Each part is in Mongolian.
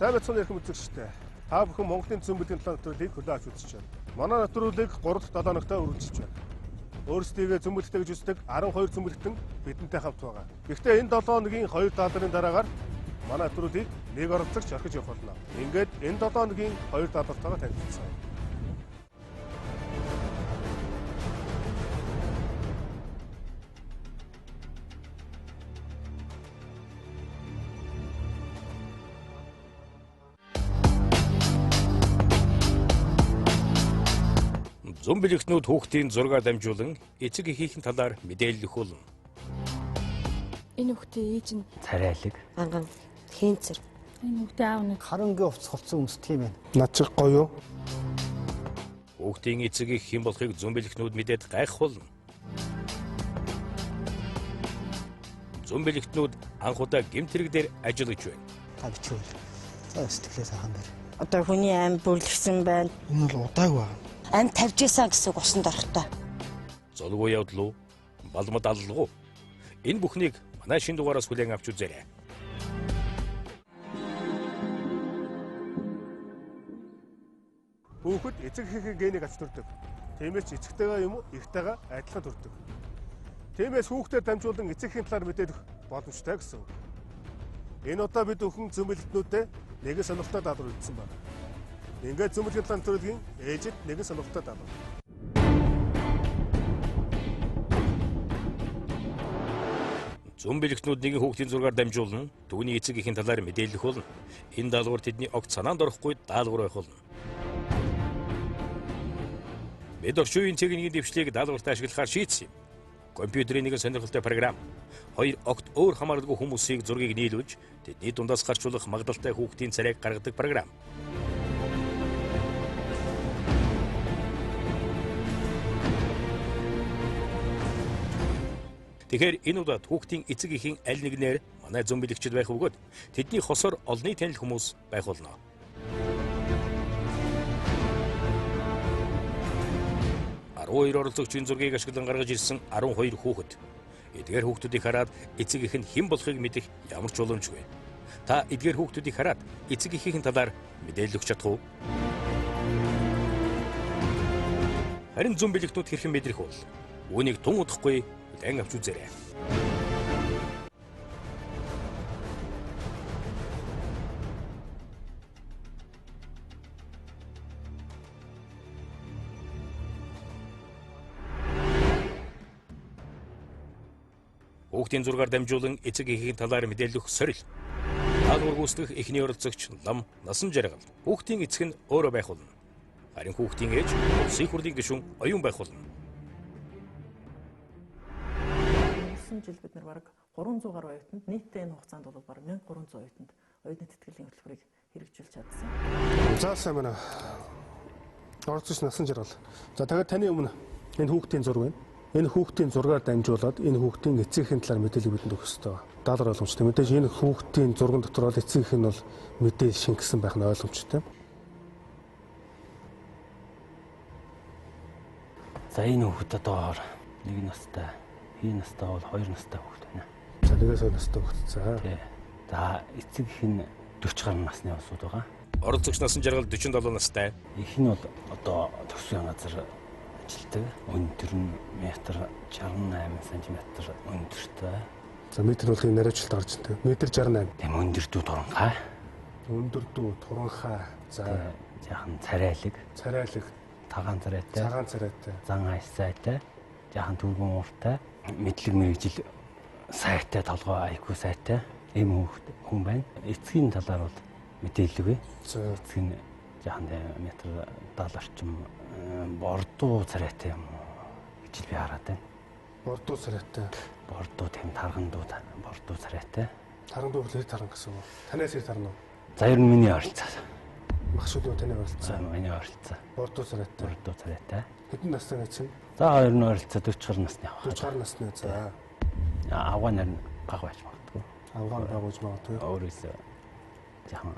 Сайн байцгаана эрхэм үзэгчдээ. Та бүхэн Монголын зүүн бүлгийн талаар нэвтрүүлгийг хүлээн авч үзэж байна. Манай нэвтрүүлэг 3 дахь 7 хоногт үргэлжилж байна. Өөрсдийгөө зүүн бүлэгтэй гэж үздэг 12 зүүн бүлэгтэн бидэнтэй хамт байгаа. Гэхдээ энэ 7 хоногийн 2 даалгаврын дараагаар манай нэвтрүүлгийг нэг оролцогч орхиж явах болно. Ингээд энэ 7 хоногийн 2 даалгавартайгаа танилцсан. Зүүн бүлэгтнүүд хүүхдийн зургаар дамжуулан эцэг эхийнхэн талаар мэдээлэл өгөх болно. Энэ хүүхдийн ээж нь царайлаг, анган, хийнцэр. Энэ хүүхдийн аав нэг харангийн хувцас хувцсан өмсдөг юм байна. Над чиг гоё юу? Хүүхдийн эцэг эх хэн болохыг зүүн бүлэгтнүүд мэдээд гайх болно. Зүүн бүлэгтнүүд анх удаа гэмт хэрэг дээр ажиллаж байна. Та бичвэл. За сэтгэлээ сайхан барь. Одоо хүний ам бүлгсэн байна. Энэ бол удааг байна. Ам тавьж исэн гэсэн үг усанд орохдоо. Золгүй явдал уу? Балмад аллах уу? Энэ бүхнийг манай шинэ дугаараас хүлээн авч үзээрэй. Хүүхэд эцэг эхийнхээ генийг авч төрдөг. Тиймээс ч эцэгтэйгээ юм уу эхтэйгээ адилхан төрдөг. Тиймээс хүүхдээ дамжуулан эцэг эхийн талаар мэдээлэх боломжтой гэсэн үг. Энэ удаа бид өхөн зүүн бүлэгтнүүдэд нэгэн сонирхолтой даалгавар өгсөн байна. Ингээд зүүн бүлгийн талаар нэвтрүүлгийн ээжид нэгэн сонирхолтой даалгавар. Зүүн бүлэгтнүүд нэгэн хүүхдийн зургаар дамжуулан түүний эцэг эхийн талаар мэдээлэх болно. Энэ даалгавар тэдний огт санаанд орохгүй даалгавар байх болно. Бид орчин үеийн техникийн дэвшлийг даалгавартаа ашиглахаар шийдсэн юм. Компьютерийн нэгэн сонирхолтой програм хоёр огт өөр хамааралгүй хүмүүсийг зургийг нийлүүлж тэдний дундаас гарчуулах магадлалтай хүүхдийн царайг гаргадаг програм. Тэгэхээр энэ удаад хүүхдийн эцэг эхийн аль нэгнээр манай зүүн бүлэгчид байх бөгөөд тэдний хосоор олонний танил хүмүүс байх болно. 12 оролцогчийн зургийг ашиглан гаргаж ирсэн 12 хүүхэд. Эдгээр хүүхдүүдийг хараад эцэг эх нь хэн болохыг мэдэх ямар ч боломжгүй. Та эдгээр хүүхдүүдийг хараад эцэг эхийнхэн талаар мэдээлэл өгч чадах уу? Харин зүүн бүлэгтнүүд хэрхэн мэдрэх бол үүнийг тун удахгүй хүлээн авч үзээрэй. Хүүхдийн зургаар дамжуулан эцэг эхийн талаар мэдээлэл өгөх сорил. Даалгавар гүйцэтгэх эхний оролцогч Лам Насан Жаргал. Хүүхдийн эцэг нь өөрөө байх болно. Харин хүүхдийн ээж улсын хурлын гишүүн Оюун байх болно. Өнгөрсөн жил бид нар бараг 300 гаруй оюутанд нийтдээ энэ хугацаанд бол бараг 1300 оюутанд оюутны тэтгэлийн хөтөлбөрийг хэрэгжүүлж чадсан. За сайн байна. Оролцогч Насан Жаргал. За тэгэхээр таны өмнө энэ хүүхдийн зураг байна. Энэ хүүхдийн зургаар дамжуулаад энэ хүүхдийн эцэг эхийн талаар мэдээлэл бидэнд өгөх ёстой. Даалгавар ойлгомжтой. Мэдээж энэ хүүхдийн зурган дотор бол эцэг эх нь бол мэдээлэл шингэсэн байх нь ойлгомжтой. За энэ хүүхэд одоо 1 настай, 2 настай бол 2 настай хүүхэд байна. За 1-2 настай хүүхэд. За. Тий. За эцэг эх нь 40 гаруй насны улсууд байгаа. Оролцогч Насан Жаргал 47 настай. Эх нь бол одоо төсвийн газар ажилтдаг. Өндөр нь 1.68 см өндөртэй. За метр бол ийм нариучлалт гарч ирдэг. 1.68 см. Тийм өндөр дүү туранхай. Өндөр дүү туранхай. За жаахан царайлаг. Царайлаг. Цагаан царайтай. Цагаан царайтай. Зан аяс сайтай. Жаахан түргэн ууртай. Мэдлэг мэргэжил сайтай, толгой IQ сайтай ийм хүн байна. Эцгийн талаар бол мэдээлэлгүй. За эцэг нь жаахан 1.70 орчим бордуу царайтай юм уу гэж би хараад байна. Бордуу царайтай. Бордуу тийм таргандуу бордуу царайтай. Таргандуу бол эр таран гэсэн үг. Танаас эр тарна уу? За ер нь миний ойролцоо. Багш үү таны ойролцоо? Миний ойролцоо. Бордуу царайтай. Бордуу царайтай. Хэдэн настай эцэг? За ер нь ойролцоо 40 гаруй насны авах. 40 гаруй насны. За. Авгаа нар нь бага байж магадгүй. Авгаа нь бага байж магадгүй. Өөрөөсөө жаахан.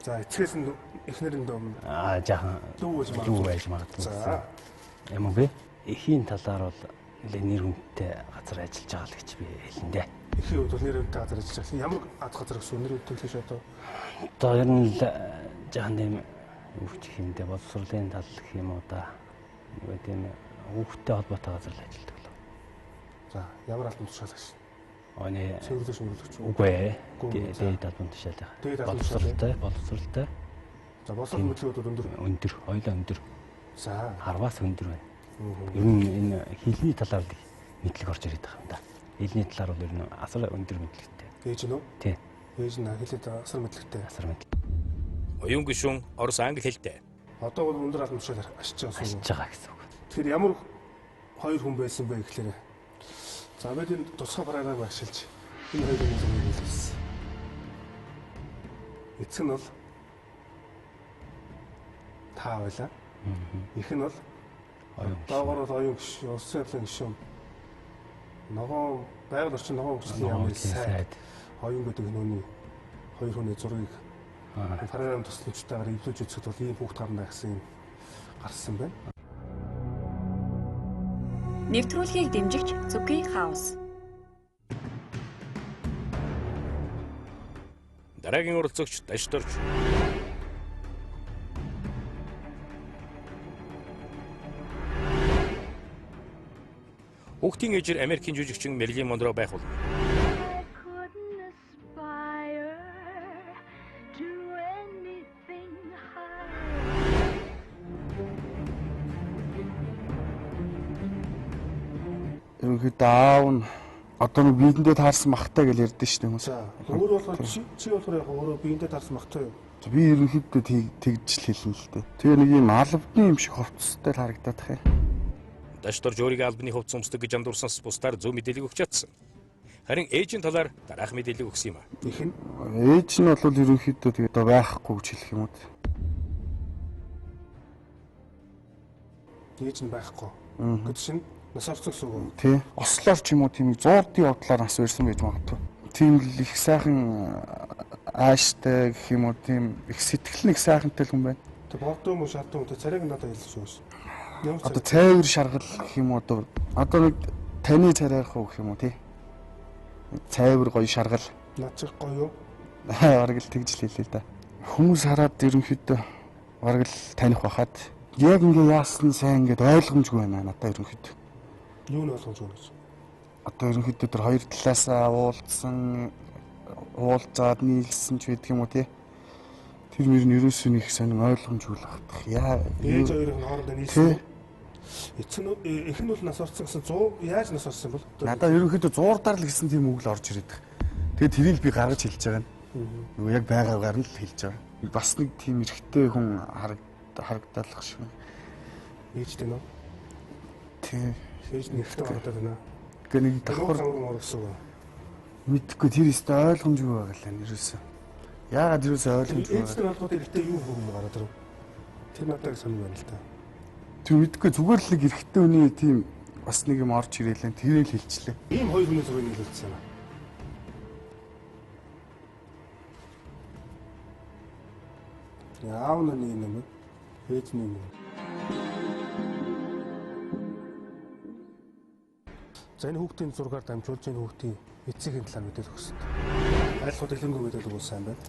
За эцгээс нь эхнэр нь дөө. Аа жаахан дүү байж магадгүй. За. Юм уу бэ? Эхийн талаар бол нэлээ нэр хүндтэй газар ажиллаж байгаа л гэж би хэлнэ дээ. Эхийн хувьд бол нэр хүндтэй газар ажиллаж байгаа. Ямар газар гэсэн нэр хүндтэй гэж одоо? Одоо ер нь л жаахан тийм юу ч юм дэ боловсролын тал гэх юм уу да. Нэг тийм хүүхдтэй холбоотой газар л ажилладаг л. За, ямар албан тушаал гэж? Оны цэвэрлэгч мөрлөгч. Үгүй ээ. Дээд албан тушаал. Дээд албан тушаал. Боловсролтой. За, боловсрол мэдлэг бол өндөр. Өндөр, хоёулаа өндөр. За, харваас өндөр байна. Ер нь энэ хилний талаар мэдлэг орж ирээд байгаа юм да. Хилний талаар бол ер нь асар өндөр мэдлэгтэй. Ээж нь үү? Тий. Ээж нь хилээд асар мэдлэгтэй. Асар мэдлэг. Оюун гишүүн Орос англи хэлтэй. Одоо бол өндөр албан тушаал ашиж байгаа гэсэн үг. Ашиж байгаа гэсэн үг. Тэгэхээр ямар хоёр хүн байсан бэ гэхлээр за бид энэ тусгай програмыг ашиглаж энэ хоёрын зургийг нийлүүлсэн. Эцэг нь бол та байлаа. Эх нь бол доогоор бол оюун гишүүн, улсын явдлын гишүүн. Ногоон байгаль орчин ногоон хүчлийн яамын сайд оюун гэдэг энэ хүний хоёр хүний зургийг програм тусламжтайгаар эвлүүлж үзэхэд бол ийм хүүхд гарна гэсэн юм гарсан байна. Нэвтрүүлгийг дэмжигч Зүки Хаус. Дараагийн оролцогч Дашдорж. Хүүхдийн ээжээр Америкийн жүжигчин Мэрилин Монро байх болно. Ерөнхийдөө аав нь одоо нэг биендээ таарсан махтай гэж ярьдэн шүү дээ хүмүүс. Өөр болохоор чи болохоор яг өөрөө биендээ таарсан махтай юу? Би ерөнхийдөө тэгж л хэлнэ л дээ. Тэгээ нэг юм албаны юм шиг хувцастай л харагдаад их юм. Дашдорж өөрийгөө албаны хувцас өмсдөг гэж андуурсанс бусдаар зөв мэдээлэл өгч чадсан. Харин ээжийн талаар дараах мэдээлэл өгсөн юм а. Их нь ээж нь бол ерөнхийдөө тэгээд одоо байхгүй гэж хэлэх юм уу? Ээж нь байхгүй. Гэт чинь нас орсон гэсэн үг үү? Тий. Ослоор ч юм уу тийм зуурдын явдлаар нас барьсан байж магадгүй. Тийм л их сайхан ааштай гэх юм уу тийм их сэтгэл нэг сайхантай л хүн байна. Тэг бордоо мөн шатуу тэ царайг надад хэлсэн шүү. Одоо цайвар шаргал гэх юм уу одоо нэг таны царайрах уу гэх юм уу тий. Цайвар гоё шаргал. Над чих гоё юу? Бараг л тэгж л хэлээ л да. Хүмүүс хараад ерөнхийдөө бараг л таних байхад яг ингээ яасан сайн ингээд ойлгомжгүй байна надад ерөнхийдөө. Юу нь ойлгомжгүй гэж? Одоо ерөнхийдөө тэр хоёр талаасаа уулзсан уулзаад нийлсэн ч байдаг юм уу тий. Тэр мөр нь ерөөсөө нэг сонин ойлгомжгүй л багтах. Яа ээж хоёрын хоорондоо нийлсэн. Эцэг нь эх нь бол нас орсон гэсэн 100 яаж нас орсон бол? Надад ерөнхийдөө зуурдаар л гэсэн тийм үг л орж ирээд. Тэгээд тэрийг л би гаргаж хэлж байгаа юм. Нөгөө яг байгаагаар нь л хэлж байгаа. Бас нэг тийм эрэгтэй хүн харагдаалах шиг. Ээжтэй нөө? Тий. Ээж нь эрэгтэй харагдаад байна. Гэхдээ нэг давхар орсон уу? Мэдхгүй тэр өстө ойлгомжгүй байгаа л энэ ерөөсөө. Яагаад ерөөсөө ойлгомжгүй байгаа. Ээжтэй холбоотой эрэгтэй юу хүн гараад ирв? Тэр надад сонир байна л та. Тэр мэдхгүй зүгээр л нэг эрэгтэй хүний тийм бас нэг юм орж ирээлэн тэрийг л хэлчихлээ. Ийм хоёр хүний зургийг нийлүүлсэн юм. Аав нь нэг юм, ээж нь нэг. За энэ хүүхдийн зургаар дамжуулж энэ хүүхдийн эцсийн талаар мэдээлэл өгсөн. Айлхууд дэлгэрэнгүй мэдээлэл өгсөн сайн байна.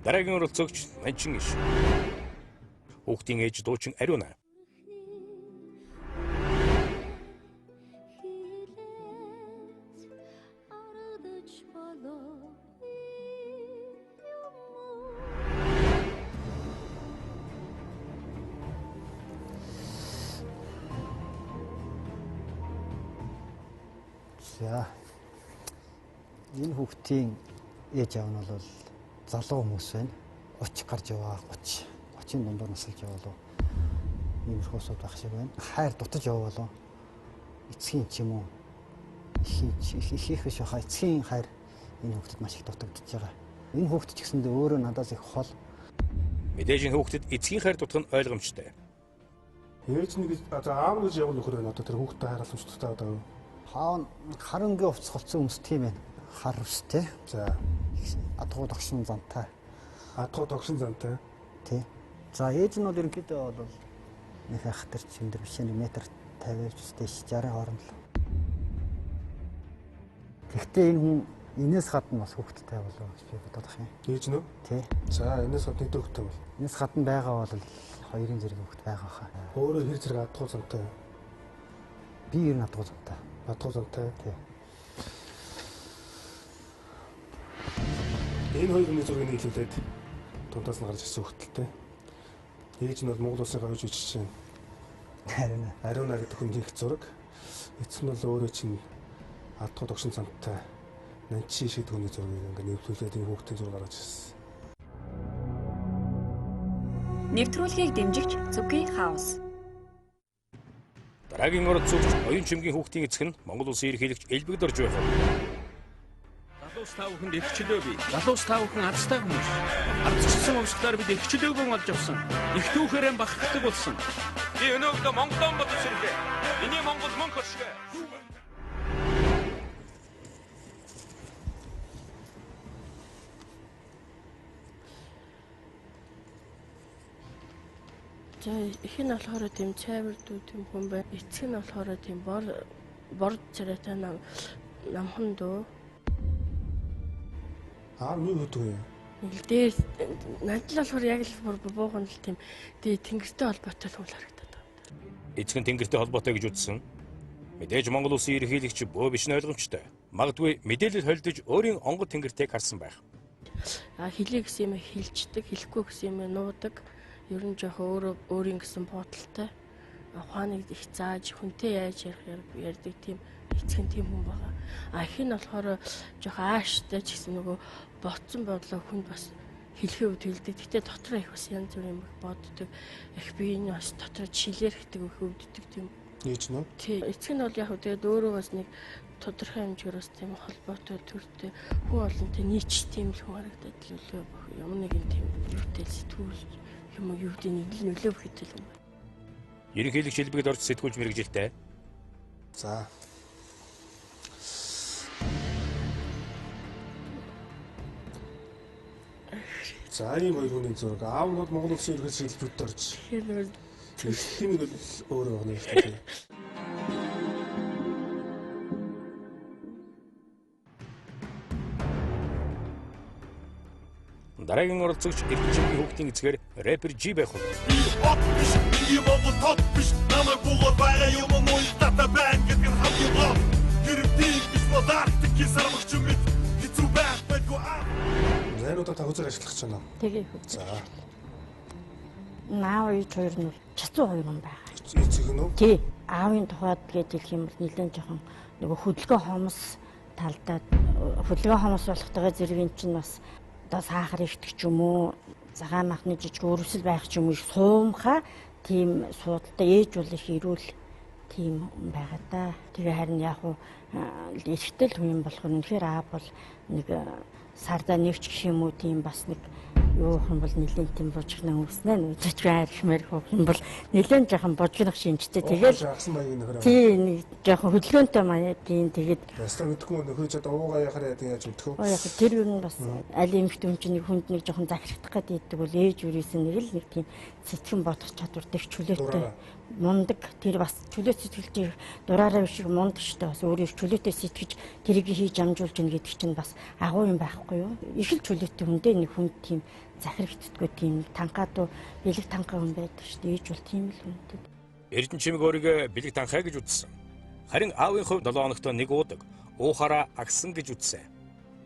Дараагийн оролцогч Нанчин иш. Хүүхдийн ээж дуучин Ариуна. За энэ хүүхдийн ээж аав нь бол залуу хүмүүс байна. 30 гарч яваа, 30, 30-ын дундуур насалж яваа болов. Иймэрхүү усуд байх шиг байна. Хайр дутаж яваа болов. Эцгийн ч юм уу их биш баха эцгийн хайр энэ хүүхдэд маш их дутагдчихж байгаа. Энэ хүүхд ч гэсэндээ өөрөө надаас их хол. Мэдээж энэ хүүхдэд эцгийн хайр дутах нь ойлгомжтой. Ээж нэг за аав гэж явал нөхөр байна. Одоо тэр хүүхдтэй хайрлах одоо Хаав хар өнгийн хувцас голцсон өмсдөг юм байна. Хар өстэй. За. Адгуу догшин зантай. Адгуу догшин зантай. Тий. За ээж нь бол ерөнхийдөө бол нэг ах тэр ч өндөр биш 1 м 50-аас дээш 60 хооронд л. Гэхдээ энэ хүн энэс гадна бас хүүхэдтэй болов гэж би бодоод байх юм. Ээж нь үү? Тий. За, энэс гадна хэдэн хүүхэдтэй бол? Энэс гадна байгаа бол хоёрын зэрэг хүүхэд байгаа хаа. Өөрөө хэр зэрэг адгуу зантай? Би ер нь адгуу зантай. Адгуу зантай. Тий. Энэ хоёр хүний зургийг нийлүүлээд дундаас нь гарч ирсэн хүүхэдтэй. Ээж нь бол Монгол улсын гоёж жишээ. Ариуна. Ариуна гэдэг хүний их зураг. Эцэг нь бол өөрөө чинь адгуу догшин цамтай Нанчи шиг хүний зургийг ингээ нэвтрүүлээд энэ хүүхдийн зураг гаргаж ирсэн. Нэвтрүүлгийг дэмжигч Зүки Хаус. Дараагийн оролцогч оюун чимгийн хүүхдийн эцэг нь Монгол улсын ерөнхийлөгч Элбэг дорж байх. Залуус та бүхэнд эрх чөлөө бий. Залуус та бүхэн азтай хүмүүс. Ардчилсан овсглоор бид эрх чөлөөгөө олж авсан. Их түүхээрээ бахархдаг болсон. Би өнөөдөр Монголон бодож ирлээ. Миний Монгол мөнх оршигоо. За их нь болохоор тийм цайвар дүү тийм хүн байна. Эцэг нь болохоор тийм бор царайтай намхан дүү. Аа юу гэдэг вэ? Нэг л дээр надад л болохоор яг л бууган л тийм тэнгэртэй холбоотой хүн харагдаад байна. Эцэг нь тэнгэртэй холбоотой гэж үзсэн. Мэдээж Монгол улсын ерөнхийлөгч бөө биш нь ойлгомжтой. Магадгүй мэдээлэл холдож өөрийн онгод тэнгэртэйг харсан байх. А хэлээ гэсэн юм хилчдэг, хэлэхгүй гэсэн юм нуудаг. Ер нь жоохон өөрөө өөрийн гэсэн бодолтой ухааныг их зааж хүнтэй яаж ярих ярьдаг тийм эцэг нь тийм хүн байгаа. А их нь болохоор жоохон ааштай ч гэсэн нөгөө ботсон бодлоо хүнд бас хэлхээ үед хэлдэг. Гэтэ дотроо их бас янз бүрийн юм боддог. Их би энэ бас дотроо чилээрхдэг өвддөг тийм. Ээж нь үү? Тий. Эцэг нь бол яг тэгээд өөрөө бас нэг тодорхой хэмжээгээр бас тийм холбоотой төртэй хүн олонтой нийч тийм л хүн харагдаад л үлээ ямар нэгэн тийм юутай сэтгүүл юм уу юу гэдэг нэг л нөлөө бүхэл юм байна. Ерөнхийлөгч Элбэгд орж сэтгүүлж мэргэжилтэй. За. За ийм хоёр хүний зураг. Аав нь бол Монгол улсын ерөнхийлөгч Элбэгд орж. Тэгэхээр нь бол өөрөө байна шүү дээ. Дараагийн оролцогч Эрдэнэчимгийн хүүхдийн эцгээр рэпер G байх болно. Би хот биш, би Монгол тот биш, намайг буугаар байгаа юм уу тата байна гэдэг нь хамгийн гол. Гэрдий биш бол Арктикийн сармагч юм бид хэцүү байх байдгүй аа. Найруудаа та хөзөр ажиллах гэж байна уу? Тэгээ хөзөр. За. Аав ээж хоёр нь чацуу хоёр юм байгаа. Эцэг нь үү? Тий. Аавын тухайд гэж хэлэх юм бол нэлээд жоохон нөгөө хөдөлгөөн хомс талдаа хөдөлгөөн хомс болохтойгоо зэрэг эн чинь бас одоо сахар ихдэг ч юм уу, цагаан махны жижиг өрөвсөл байх ч юм уу суумхаа тийм суудалтай ээж бол их эрүүл тийм байгаа да. Тэгээ харин яг уу эрэгтэй л хүн юм болохоор үнэхээр аав бол нэг сарда нэгч гэх юм уу тийм бас нэг юу юм бол нэлээд тийм бужигнан өвснэ нэг жижиг архимэр хөөх юм бол нэлээд жоохон бужигнах шинжтэй. Тэгэл агсан маягийн нөхөр. Тий, нэг жоохон хөдөлгөөнтэй маяг тийм тэгээд ястаа мэдгүй нөхөр ч одоо уугаа яхаар яадаг яаж мэдэх вэ? Яг тэр юу нь бас аль эмэгтэй хүн чинь нэг хүнд нэг жоохон захирагдах гэдэг бол ээж үрээс нэг л нэг тийм сэтгэн бодох чадвартай чөлөөтэй мундаг тэр бас чөлөө сэтгэлж дураараа биш мундаг штэ бас өөрөө чөлөөтэй сэтгэж тэрийг хийж амжуулж гин гэдэг чинь бас агуу юм байхгүй юу? Их л чөлөөтэй хүндээ нэг хүн тийм захирагддаггүй тийм танхаа дуу бэлэг танхаа хүн байдаг штэ ээж бол тийм л хүнтэй. Эрдэнэ чимэг өөрийгөө бэлэг танхаа гэж үзсэн. Харин аавын хувьд 7 хоногт нэг уудаг, уухаараа агсан гэж үзсэн.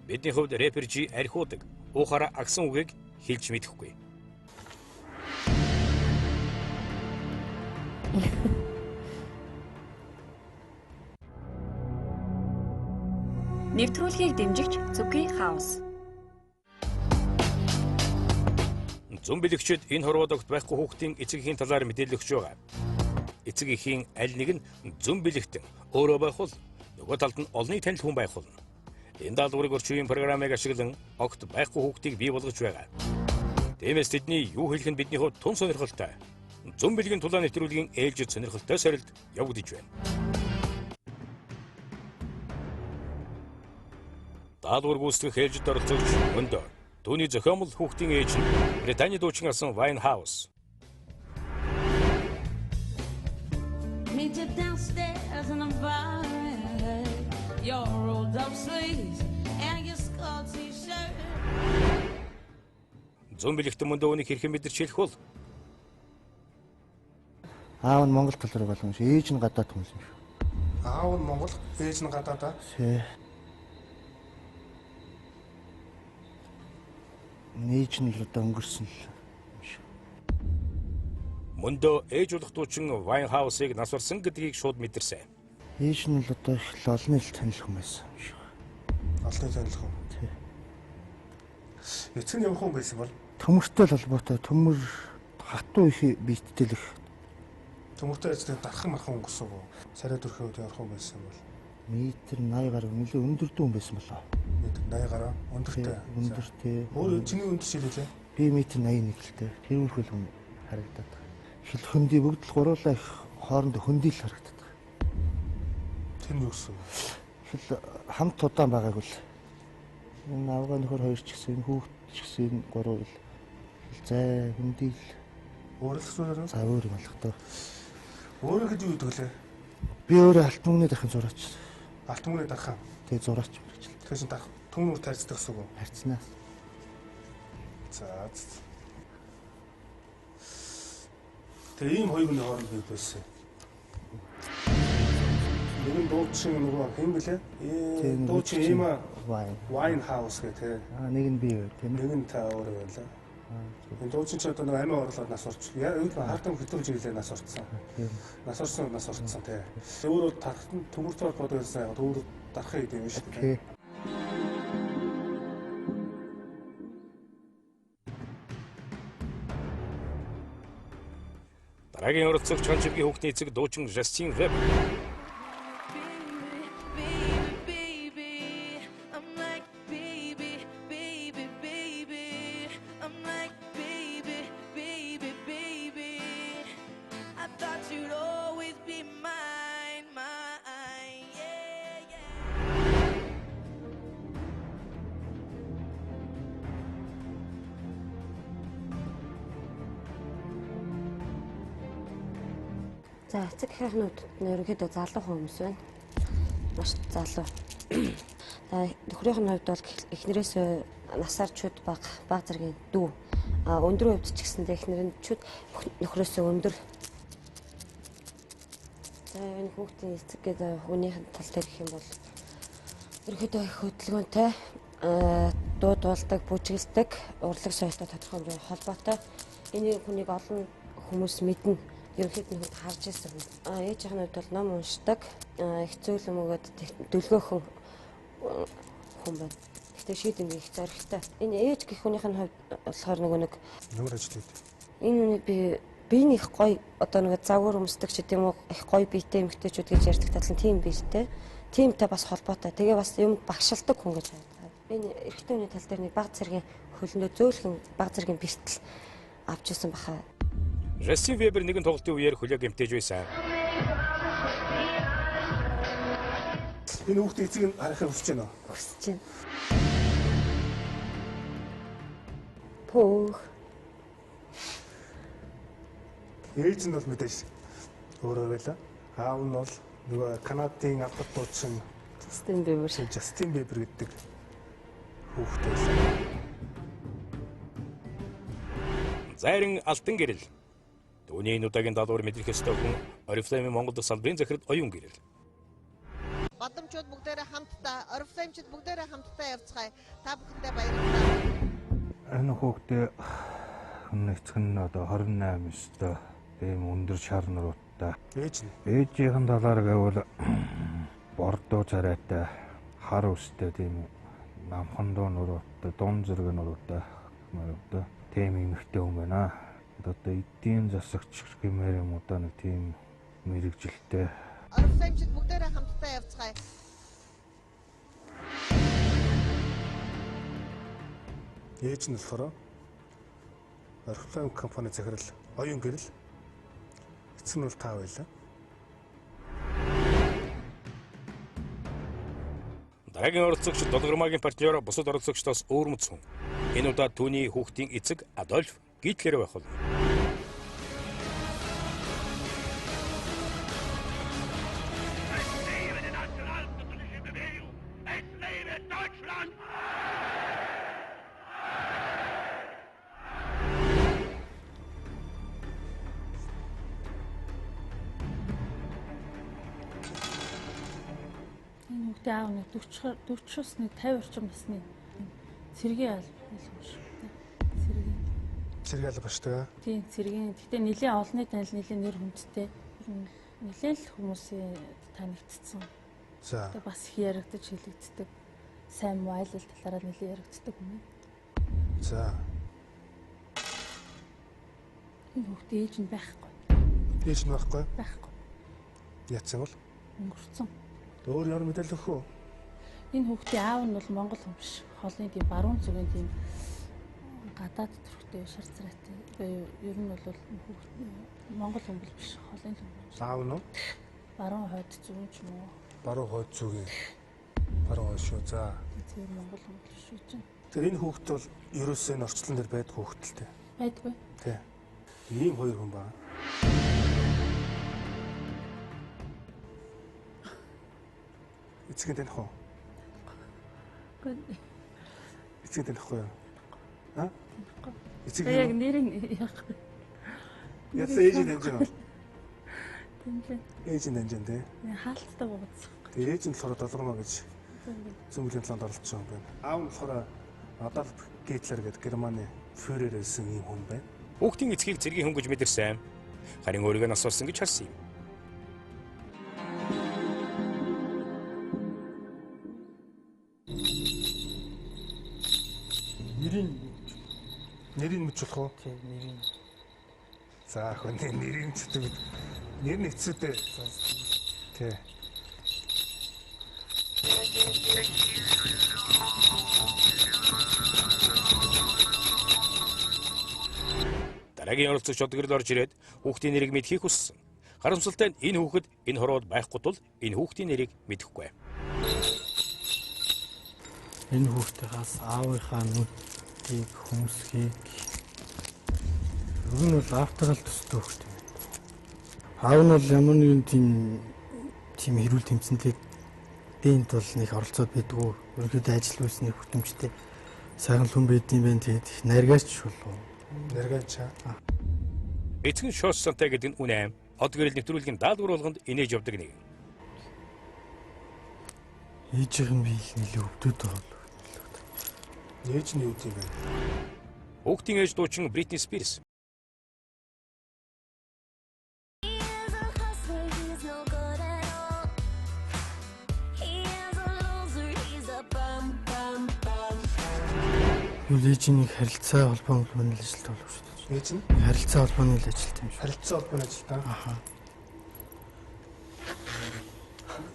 Бидний хувьд рэпер Жи архиудаг, уухаараа агсан үгийг хэлж мэдэхгүй. Нэвтрүүлгийг дэмжигч Зүки Хаус. Зүүн бэлэгчид энэ хорвоод огт байхгүй хүүхдийн эцэг эхийн талаар мэдээлэл өгч байгаа. Эцэг эхийн аль нэг нь зүүн бэлэгтэн өөрөө байх бол нөгөө талд нь олонний танил хүн байх болно. Энэ даалгаврыг орчин үеийн програмыг ашиглан огт байхгүй хүүхдийг бий болгож байгаа. Тиймээс тэдний юу хэлэх нь бидний хувьд тун сонирхолтой. Зүүн бэлгийн тулаан нэвтрүүлгийн ээлжид сонирхолтой сорилт явагдаж байна. Даалгавар гүйцэтгэх ээлжид оролцогч Өндөө. Түүний зохиомл хүүхдийн ээж нь Британий дуучин асан Winehouse. Meet you downstairs in the bar. Your rolled up sleeves and your skull t-shirt. Зүүн бэлэгтэн мөндөө үүнийг хэрхэн мэдэрч хэлэх бол? Аав нь Монгол тал руу болгон шиг, ээж нь гадаад хүмүүс юм шиг. Аав нь Монгол, ээж нь гадаад. Тий. Ээж нь л одоо өнгөрсөн л юм шиг. Мөндөө ээж болох дуучин Winehouse-ыг нас барсан гэдгийг шууд мэдэрсэн. Ээж нь л одоо их л олонний л танил хүн байсан юм шиг. Олонний танил хүн. Тий. Эцэг нь ямар хүн байсан бол? Төмөртэй л холбоотой, төмөр хатуу их биеттэй л их. Төмөртэй эцэг дархан мархан өнгөрсөн үү? Царай төрхийн үед ямар хүн байсан бол? Метр 80 гаруй нэлээ өндөрдөө хүн байсан болоо. Метр 80 гаруй өндөртэй. Өндөр тий. Өөр чиний өндөр шилээ. Би метр 81 л дээ. Тэрүүрхэл хүн харагдаад. Хэл хөндөй бүгд л гуруулаа их хоорондоо хөндөй л харагдаад. Тэр нь юу гэсэн? Хэл хамт удаан байгааг л. Энэ авгаа нөхөр хоёр ч гэсэн, энэ хүүхэд ч гэсэн энэ гурав л зай хөндөй л. Өөр л зүйл. За өөр юм алах таа. Өөрөө гэж юу гэдэг лээ? Би өөрөө алт мөнгөний дархан зураач. Алт мөнгөний дархан. Тэгээ зураач мэрэгжил. Тэгэхээр чин дарах түмнүүр тарьцдаг гэсэн үг үү? Тарьцнаа. За. Тэгээ ийм хоёр хүний хооронд бий байсан. Нэг нь дуучин нөгөө хэн блэ? Дуучин Эма Winehouse гэх тээ. Аа нэг нь би тийм ээ. Нэг нь та өөрөө байлаа. Энэ дуучин ч одоо нэг амиа орлоод нас орч. Яг хартам хөтөлж ийлээ нас орцсон. Нас орсон нас орцсон тий. Өөрөө тархтан төмөртэй холбоотой байсан яг төмөр дарахын гэдэг юм шүү дээ. Дараагийн оролцогч Хончигийн хүүхдийн эцэг дуучин Justin Webb. За эцэг эхнүүд нь ерөнхийдөө залуу хүмүүс байна. Маш залуу. За нөхрийнх нь хувьд бол эхнэрээс насаар чүд бага, бага зэргийн дүү. А өндрийн хувьд ч гэсэндээ эхнэр нь чүд нөхрөөсөө өндөр. За энэ хүүхдийн эцэг гэдэг хүнийх нь тал дээр гэх юм бол ерөнхийдөө их хөдөлгөөнтэй, дуу дуулдаг, бүжгэлдэг, урлаг соёлтой тодорхой хэмжээний холбоотой. Энэ хүнийг олон хүмүүс мэднэ. Ерөнхийд нь хүнд харж ирсэн хүн. Ээжийнх нь хувьд бол ном уншдаг, их зөөлөн өгөөд дүлгөөхөн хүн байна. Гэхдээ шийдэнгийн их зоригтой. Энэ ээж гэх хүнийх нь хувьд болохоор нөгөө нэг ямар ажил хийдэг? Энэ хүний би нэг их гоё одоо нөгөө загвар өмсдөг ч гэдэм үү их гоё биетэй эмэгтэйчүүд гэж ярьдаг татлан тийм биетэй. Тиймтэй бас холбоотой. Тэгээ бас юм багшилдаг хүн гэж харагдав. Энэ эрэгтэй хүний тал дээр нэг баг зэргийн хөлөндөө зөөлхөн баг зэргийн бэртэл авч ирсэн баха. Justin Bieber нэгэн тоглолтын үеэр хөлөө гэмтээж байсан. Энэ хүүхдийн эцэг нь харахыг хүсэж байна уу? Хүсэж байна. Пөөх. Ээж нь бол мэдээж өөрөө байлаа. Аав нь бол нөгөө Канадын алдар дуучин Justin Bieber. Justin Bieber гэдэг хүүхэд байлаа. Зайран алтан гэрэл. Түүний энэ удаагийн даалгавар мэдрэх ёстой хүн Oriflame Монгол дахь салбарын захирал Оюун гэрэл. Бадамчууд бүгдээрээ хамтдаа, Oriflame-чид бүгдээрээ хамтдаа явцгаая. Та бүхэндээ баярлалаа. Энэ хүүхдээ эцэг нь одоо 28 ёстой. Тийм өндөр шар нуруутай. Ээж нь. Ээжийнхэн талаар гэвэл бордоо царайтай, хар үстэй тийм намхан дуу нуруутай, дунд зэрэг нуруутай мөрөвдөө. Тийм эмэгтэй хүн байна. Одоо эдийн засагч гэмээр юм уу да нэг тийм мэрэгжилтэй. Oriflame-чид бүгдээрээ хамтдаа явцгаая. Ээж нь болохоор Oriflame компани захирал Оюун гэрэл. Эцэг нь бол та байлаа. Дараагийн оролцогч Долгормагийн партнёр бусад оролцогчдоос өөрмөц хүн. Энэ удаа түүний хүүхдийн эцэг Адольф Гитлер байх болно. Deutschland! Энэ хүүхдийн аав нэг 40-оос нэг 50 орчим насны цэргийн алба юм шиг. Цэргийн. Цэргийн алба шүү дээ. Тийм, цэргийн. Гэхдээ нэлээд олонний танил, нэлээд нэр хүндтэй. Нэлээд л хүмүүсийн танигдсан. За. Тэгээ бас их яригдаж хэлэгддэг. Сайн муу айл ал талаараа нэлээд яригддаг юм. За. Энэ хүүхдийн ээж нь байхгүй. Ээж нь байхгүй? Байхгүй. Яатсан бол? Өнгөрцөн. Өөр ямар мэдээлэл өгөх үү? Энэ хүүхдийн аав нь бол монгол хүн биш. Холын тийм баруун зүгийн тийм гадаад төрхтэй шар царайтай. Ер нь бол хүүхд монгол хүн биш, холын хүн. Аав нь уу? Баруун хойд зүгэн ч юм уу? Баруун хойд зүгийн. Баруун хойд шүү. За. Тийм монгол хүн биш шүү чинь. Тэр энэ хүүхд бол ерөөсөө энэ орчлон дээр байдаг хүүхэд л дээ. Байдгүй. Тий. Ийм хоёр хүн байна. Эцэг нь таних уу? Үгүй. Эцэг нь танихгүй юу? Аа? Танихгүй. Эцэг яг нэрийг яах вэ? Яасан ээж нь таньж байна уу? Тэмлээ. Ээж нь таньж байна тий. Хаалттай бууцсан. Тэгээ ээж нь болохоор долгоно гэж зөмбөлийн талаанд оролцсон юм байна. Аав нь болохоор Адольф Гитлер гэдэг Германы фюрер байсан ийм хүн байна. Хүүхдийн эцгийг цэргийн хүн гэж мэдэрсэн. Харин өөрийгөө нас барсан гэж харсан юм. Нэрийг мэдчих болох уу? Тийм, нэрийг. За хүний нэрийг мэддэг. Нэр нь хэцүү дээ. Тий. Дараагийн оролцогч Одгэрэл орж ирээд хүүхдийн нэрийг мэдэхийг хүссэн. Харамсалтай нь энэ хүүхэд энэ хорвоод байхгүй тул энэ хүүхдийн нэрийг мэдэхгүй. Энэ хүүхдийнхаас аавынхаа нүдийг хөмсгийг ер нь бол аавтайгаа л төстэй хүүхэд юм байна. Аав нь бол ямар нэгэн тийм хэрүүл тэмцэнтэй дээнд бол нэг оролцоод байдгүй. Ерөнхийдөө ажил үйлсний хөтөмжтэй сайхан л хүн байдсан байх. Тэгээд их наргаач болов. Наргаач. Эцэг нь Шоос Сантай гэдэг нь үнэ. Одгэрэл нэвтрүүлгийн даалгавар болгонд инээж явдаг нэг. Ээжийнх нь би их нэлээ өвдөд байгаа. Ээж нь юу тийм бэ? Хүүхдийн ээж дуучин Бритни Спирс. Юу ээж нь харилцаа холбооны ажилт болов шүү дээ. Ээж нь харилцаа холбооны ажилт юм шиг. Харилцаа холбооны ажилт аа. Аха.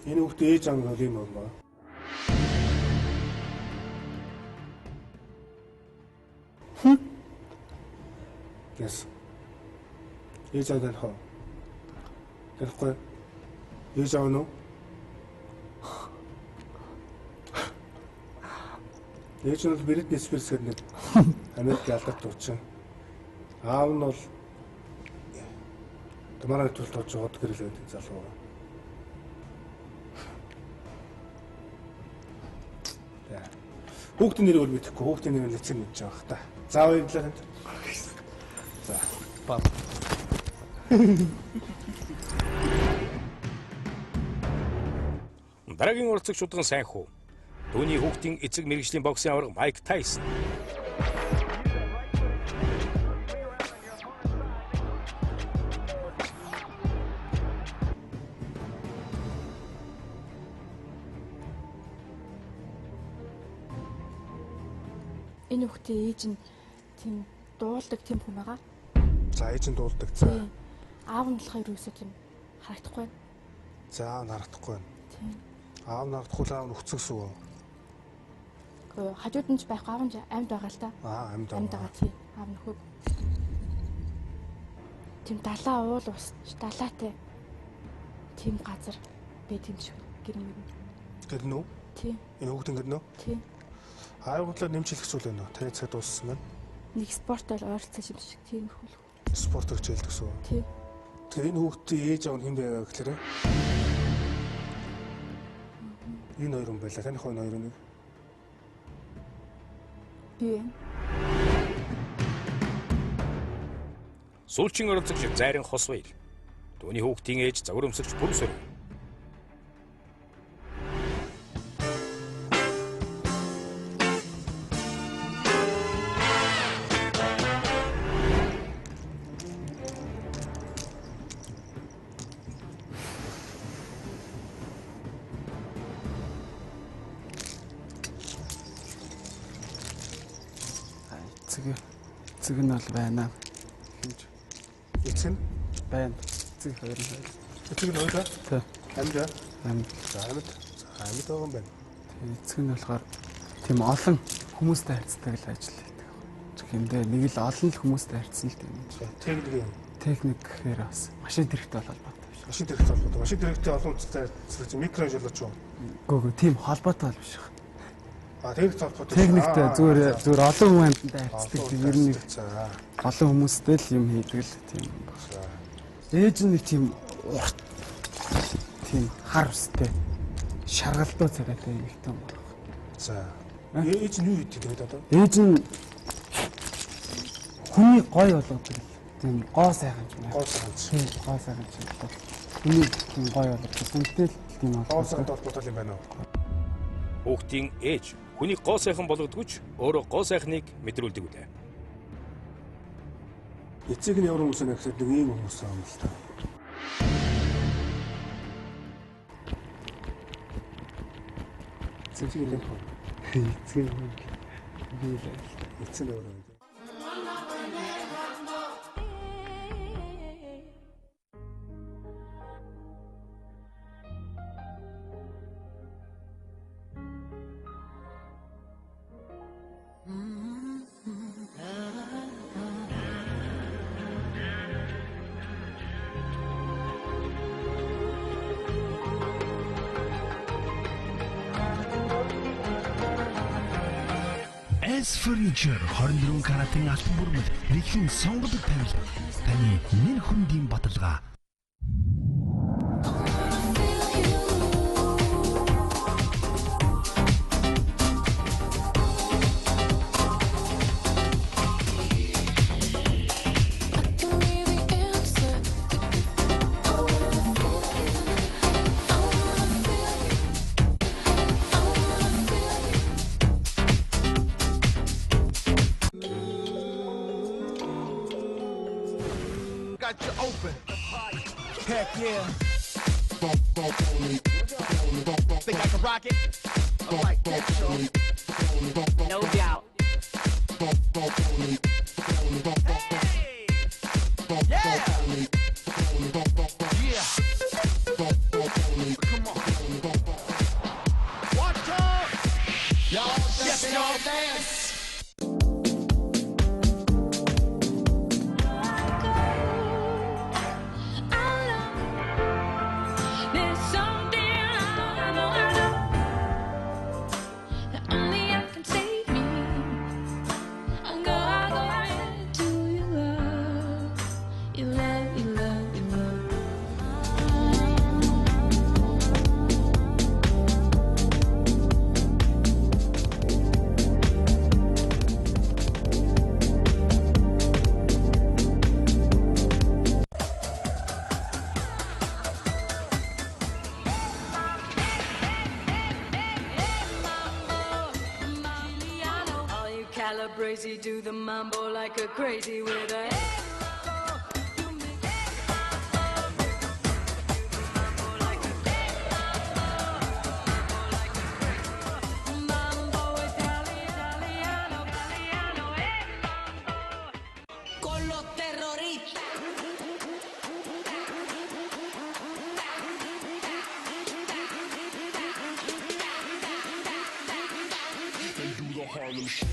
Энэ хүүхдээ ээж аав нь бол юм байна. Yes. Ээж аав таних уу? Танихгүй. Ээж аав нь уу? Ээж нь бол Бритни Спирс гэдэг нэг Америкийн алдарт дуучин. Аав нь бол манай төлөлт дууж байгаа Одгэрэл гэдэг залуу. За. Хүүхдийн нэрийг бол мэдэхгүй. Хүүхдийн нэрийг эцэг мэдж байгаа хта. За баярлалаа танд. За. Баа. Дараагийн оролцогч удган сайн хүү. Түүний хүүхдийн эцэг мэргэжлийн боксын аварга Майк Тайсон. Энэ хүүхдийн ээж нь тийм дуулдаг тийм хүн байгаа. За ээж нь дуулдаг. За. Аав нь болохоор ерөөсөө тийм харагдахгүй. За аав нь харагдахгүй байна. Тийм. Аав нь харагдахгүй л аав нь өгцөн гэсэн үг. Үгүй хажууд нь ч байхгүй, аав нь амьд байгаа л та. Аа амьд байгаа. Амьд байгаа тийм. Аав нь нөхөг. Тийм далаа уул ус далаатай тийм газар байт юм шиг гэр мөр. Гэрнэ үү? Тийм. Энэ хүүхдэн гэрнэ үү? Тийм. Аавын талаар нэмж хэлэх зүйл байна уу? Таны цаг дууссан байна. Нэг спортоор ойролцоо юм шиг тийм хөл. Спорт хичээлдэг гэсэн үг. Тийм. Тэгэхээр энэ хүүхдийн ээж аав нь хэн бэ гэхээр энэ хоёр хүн байлаа. Таних энэ хоёр нэг. Би байна. Сүүлчийн оролцогч Зайран Хосваяр. Түүний хүүхдийн ээж загвар өмсөгч Бүрэн Сөрөг. Эцэг нь бол байна. Эцэг нь байна. Эцэг хоёр нь байна. Эцэг нь хоёр. Тий. Амьд аа? Амьд. За амьд. За амьд байгаа юм байна. Тий, эцэг нь болохоор тийм олон хүмүүстэй харьцдаг л ажил хийдэг. Хэмдэ нэг л олон л хүмүүстэй харьцсан л тийм. Техник юм. Техник гэхээр бас машин тэрэгтэй бол холбоотой биш. Машин тэрэгтэй холбоотой. Машин тэрэгтэй олон үндэстэй харьцдаг микро инженерлч юу? Гүү тийм холбоотой бол биш. А техник холбоотой. Техниктэй зүгээр зүгээр олон хүн амьтантай харьцдаг. Ер нь олон хүмүүстэй л юм хийдэг л тийм баг. Ээж нь нэг тийм урт тийм хар үстэй шаргалдуу царайтай эмэгтэй юм байна. За. Ээж нь юу хийдэг тэгээд одоо? Ээж нь хүний гой болгодог л тийм гоо сайхан юм байна. Гоо сайхан. Тийм гоо сайхан юм байна. Хүний тийм гой болгодог. Хүнтэй л тийм гоо сайхантай холбоотой юм байна уу? Хүүхдийн ээж хүнийг гоо сайхан болгодгүй ч өөрөө гоо сайхныг мэдрүүлдэг үлээ. Эцэг нь ямар хүмүүс вэ гэхэд нэг ийм хүмүүс юм л та. Эцэг нь юм. Эцэг нь би л. Эцэг нь өөр юм. S Furniture 24 каратын алтан бүрмэл дэлхийн сонголт тавил таны нэр хүндийн баталгаа. Got you open. Heck yeah. Think I can rock it? I like that, y'all. No doubt. Hey! Yeah! Yeah! Come on. Watch out! Y'all, yes, y'all dance. Calabrese do the mambo like a crazy with a Con los terroristas. And do the Harlem Shake.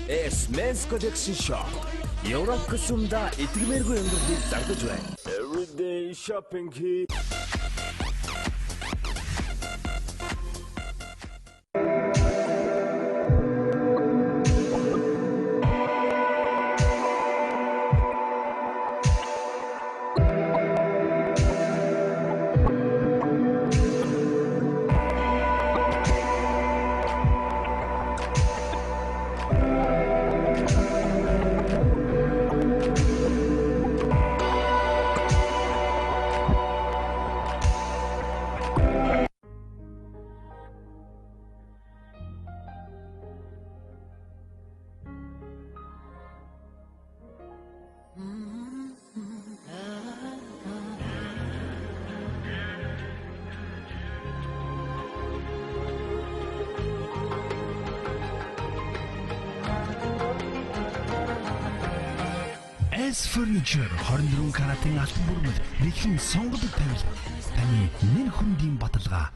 S Men's Collection Shop. Европ костюмда итгэмээргүй өндөрлийг зардаж байна. Everyday shopping here. Furniture 24 каратын алтан бүрмэл дэлхийн сонголт тавил таны нэр хүндийн баталгаа.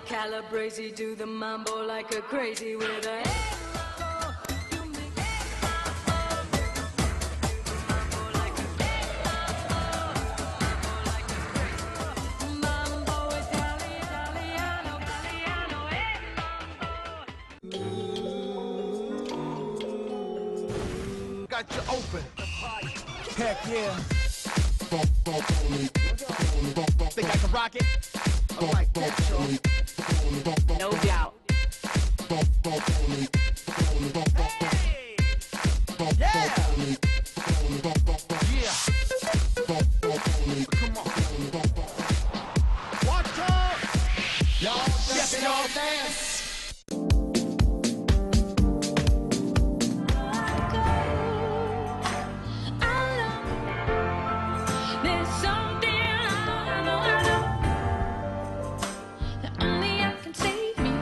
Calabrese do the mambo like a crazy with a Got you open. Heck yeah. Think I can rock it? I like that, y'all. No doubt. Hey! Yeah! Yeah! Come on. Watch out! Y'all dance, y'all dance. There's something I know, that only I can save me.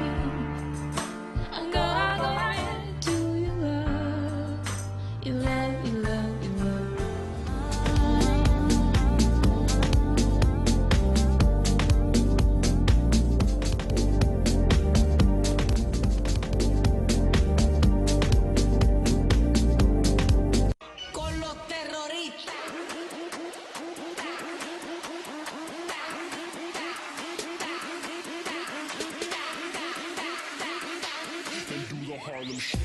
I go right to your love, your love, your love, your love. Con los terroristas. They do the Harlem Shake.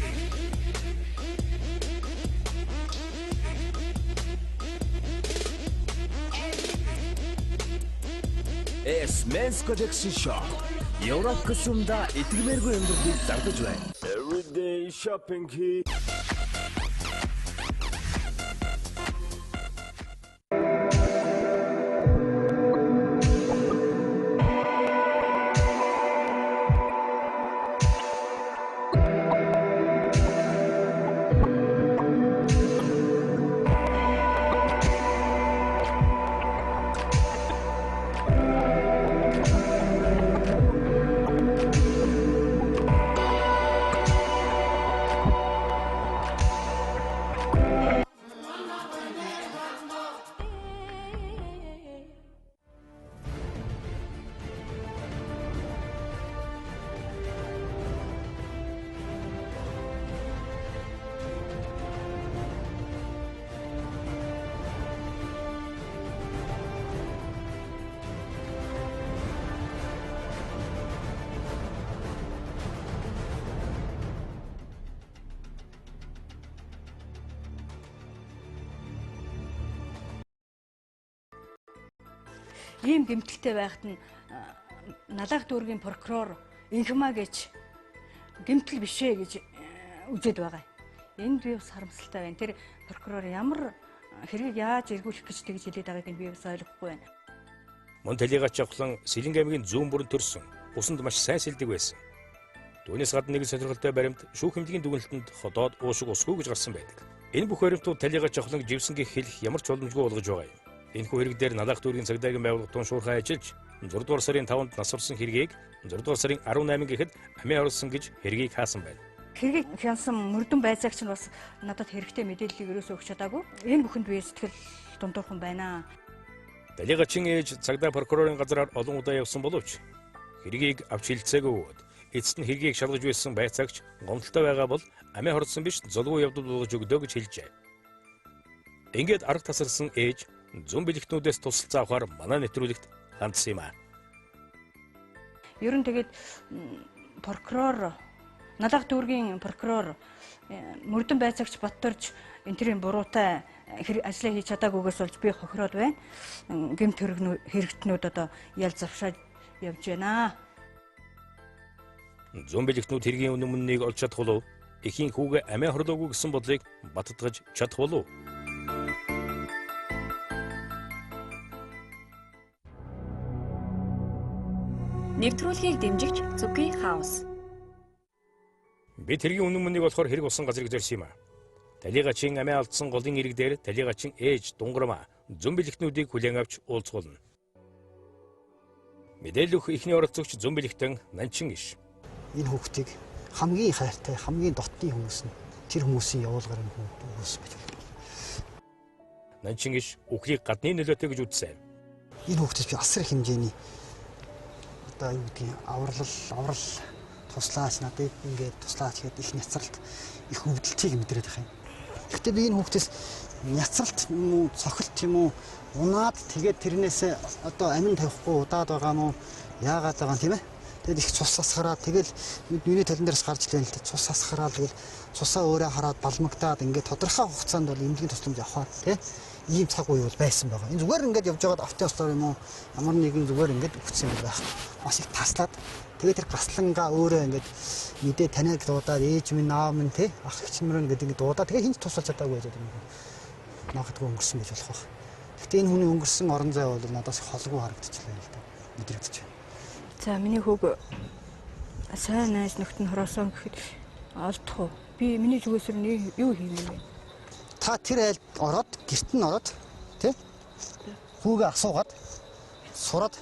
S Men's Collection Shop. Европ костюмда итгэмээргүй амьдралыг зардаж байна. Everyday shopping хий. Ийм гэмтэлтэй байхад нь Налаах дүүргийн прокурор Инхмаа гэж гэмтэл биш ээ гэж үзээд байгаа. Энд би бас харамсалтай байна. Тэр прокурор ямар хэргийг яаж эргүүлэх гэж тэгж хэлээд байгааг нь би бас ойлгохгүй байна. Мөн талигач явхлан Сэлэнг аймгийн зүүн бүрэн төрсөн. Усанд маш сайн сэлдэг байсан. Түүнээс гадна нэгэн сонирхолтой баримт шүүх хэмжлэгийн дүгнэлтэнд ходоод уушиг усгүй гэж гарсан байдаг. Энэ бүх баримтууд талигач явхланг живсэн гэх хэлэх ямар ч боломжгүй болгож байгаа юм. Энэхүү хэрэг дээр Налаах дүүргийн цагдаагийн байгууллага тун шуурхай ажиллаж 6 дугаар сарын 5-нд нас орсон хэргийг 6 дугаар сарын 18 гэхэд амиа оруулсан гэж хэргийг хаасан байна. Хэргийг хянсан мөрдөн байцаагч нь бас надад хэрэгтэй мэдээллийг ерөөсөө өгч чадаагүй. Энэ бүхэнд би сэтгэл дундуурхан байна. Далигачийн ээж цагдаа прокурорын газраар олон удаа явсан боловч хэргийг авч хилцээгүй бөгөөд эцэст нь хэргийг шалгаж байсан байцаагч гомдолтой байгаа бол амиа хордсон биш зулгүй явдал болгож өгдөө гэж хэлжээ. Ингээд арга тасарсан ээж зүүн бэлэгтнүүдээс тусалцаа авахар манай нэвтрүүлэгт хандсан юм аа. Ер нь тэгээд прокурор Налаах дүүргийн прокурор мөрдөн байцаагч Баттарж энэ төрлийн буруутай ажлаа хийж чадаагүйгээс болж би хохироод байна. Гэмт хэрэгтнүүд одоо ял завшаад явж байна. Зүүн бэлэгтнүүд хэргийн үнэн мөннийг олж чадах болов? эхийн хүүгээ амиа хорлоогүй гэсэн бодлыг баттгаж чадах болов уу? Нэвтрүүлгийг дэмжигч Зүки Хаус. Бид хэргийн үнэн мөнийг болохоор хэрэг болсон газрыг зорьсон юм а. Талийгачин амиа алдсан голын ирэг дээр талийгачин ээж Дунгармаа зөн бэлэгтнүүдийг хүлээн авч уулзгуулна. Мэдээлэл өгөх эхний оролцогч зөн бэлэгтэн Нанчин иш. Энэ хүүхдийг хамгийн хайртай, хамгийн дотны хүмүүс нь тэр хүмүүсийн явуулгаар энэ хүмүүс гэж байна. Нанчин иш үхлийг гадны нөлөөтэй гэж үзсэн. Энэ хүүхдээс би асар их хэмжээний одоо юу гэдгийг аврал туслаач надад ингээд туслаач гэдэг их няцралт их өвдөлтийг мэдрээд байх юм. Гэхдээ би энэ хүүхдээс няцралт юм уу, цохилт юм уу унаад тэгээд тэрнээсээ одоо амин тавихгүй удаад байгаа юм уу, яагаад байгаа юм тийм ээ. Тэгээд их цус асгараад тэгэл миний талан дээрс гарч илэн л цус асгараад тэгэл цусаа өөрөө хараад балмагтаад ингээд тодорхой хугацаанд бол эмнэлгийн тусламж авахаар тийм ийм цаг үе бол байсан байгаа. Энэ зүгээр ингээд явж байгаад автын ослоор юм уу ямар нэгэн зүгээр ингээд өгсөн юм байх. Маш их таслаад тэгээд тэр гаслангаа өөрөө ингээд мэдээ таниад дуудаад ээж минь аав минь тий ах эгч мөрөн гэдэг ингээд дуудаад тэгээд хинч тусалж чадаагүй байж байгаа юм. Магадгүй өнгөрсөн гэж болох байх. Гэхдээ энэ хүний өнгөрсөн орон зай бол надаас холгүй харагдчихлаа л да. Мэдрэгдэж байна. За миний хүүг сайн найз нөхдөд нь хороосон гэхэд олдох уу? Би миний зүгээс нь юу хиймээ вэ? Та тэр айлд ороод гэрт нь ороод тий хүүгээ асуугаад сураад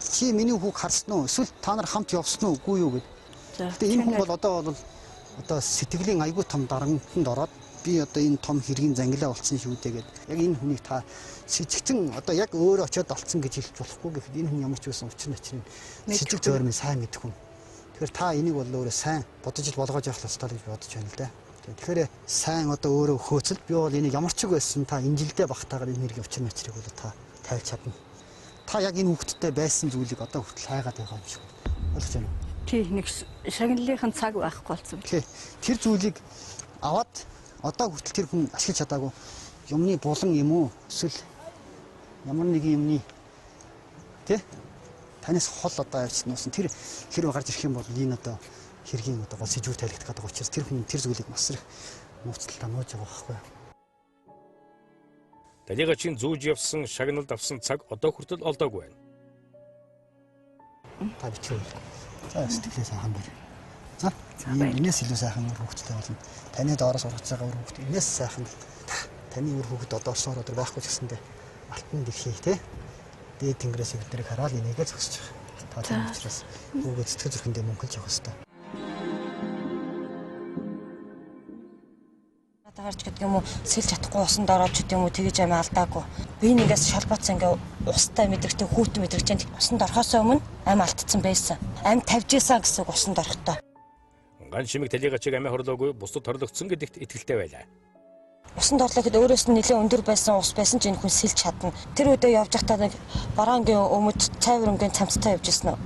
чи миний хүүг харсан уу? Эсвэл та нар хамт явсан уу? Үгүй юу гэд. Гэтэ энэ хүн бол одоо бол одоо сэтгэлийн айгүй том дарамтанд ороод би одоо энэ том хэргийн зангилаа болцсон шүү дээ гэд. Яг энэ хүнийг та сэжигтэн одоо яг өөрөө очиод олцсон гэж хэлж болохгүй гэхэд энэ хүн ямар ч байсан учир начрын сэжиг зөөрмийн сайн мэдэх хүн. Тэгэхээр та энийг бол өөрөө сайн бодож ил болгож явах ёстой гэж бодож байна л да. Тэгэхээр сайн одоо өөрөө хөөцөл би бол энийг ямар ч үг байсан та энэ жилдээ багтаагаар энэ хэргийн учир начрыг бол та тайлж чадна. Та яг энэ хүүхдтэй байсан зүйлийг одоо хүртэл хайгаад байгаа юм шиг ойлгож байна уу? Тий, нэг шагналынхан цаг байхгүй болсон. Тий. Тэр зүйлийг аваад одоо хүртэл тэр хүн ашиглаж чадаагүй юмны булан юм уу эсвэл ямар нэгэн юмны тий танаас хол одоо авчиж нуусан тэр хэрэг гарч ирэх юм бол энэ одоо хэргийн одоо гол сэжүүр тайлагдах гэдэг учраас тэр хүн тэр зүйлийг маш их нууцлалтаа нууж байгаа байхгүй. Талийгачин зүүж явсан шагналд авсан цаг одоо хүртэл олдоогүй байна. Та бичээ. За сэтгэлээ сайхан барь. За энэс илүү сайхан үр хөвгттэй болно. Таны доороос ургаж байгаа үр хөвгт энэс сайхан. Таны үр хөвгт одоо орсоор өдр байхгүй ч гэсэндээ алтан дэлхий те. Дээд тэнгэрээс биднийг хараад энийгээ зогсож байгаа. Та тийм учраас хүүгээ сэтгэл зүрхэндээ мөнхөлж явах ёстой. Гарч гэдэг юм уу сэлж чадахгүй усанд ороод ч гэдэг юм уу тэгэж амиа алдаагүй. Би нэгээс шалбаацсан ингээ устай мэдрэгтэй хүүтэн мэдрэгч чинь усанд орохоос өмнө ам алдсан байсан. Ам тавьж исэн гэсэн үг усанд орохдоо. Ган шимэг талийгачийг амиа хорлоогүй бусдад хорлогдсон гэдэгт итгэлтэй байлаа. Усанд орлоо гэхэд өөрөөс нь нэлээд өндөр байсан ус байсан ч энэ хүн сэлж чадна. Тэр үедээ явж байхдаа нэг бараангийн өмд цайвар өнгийн цамцтай явж исэн үү?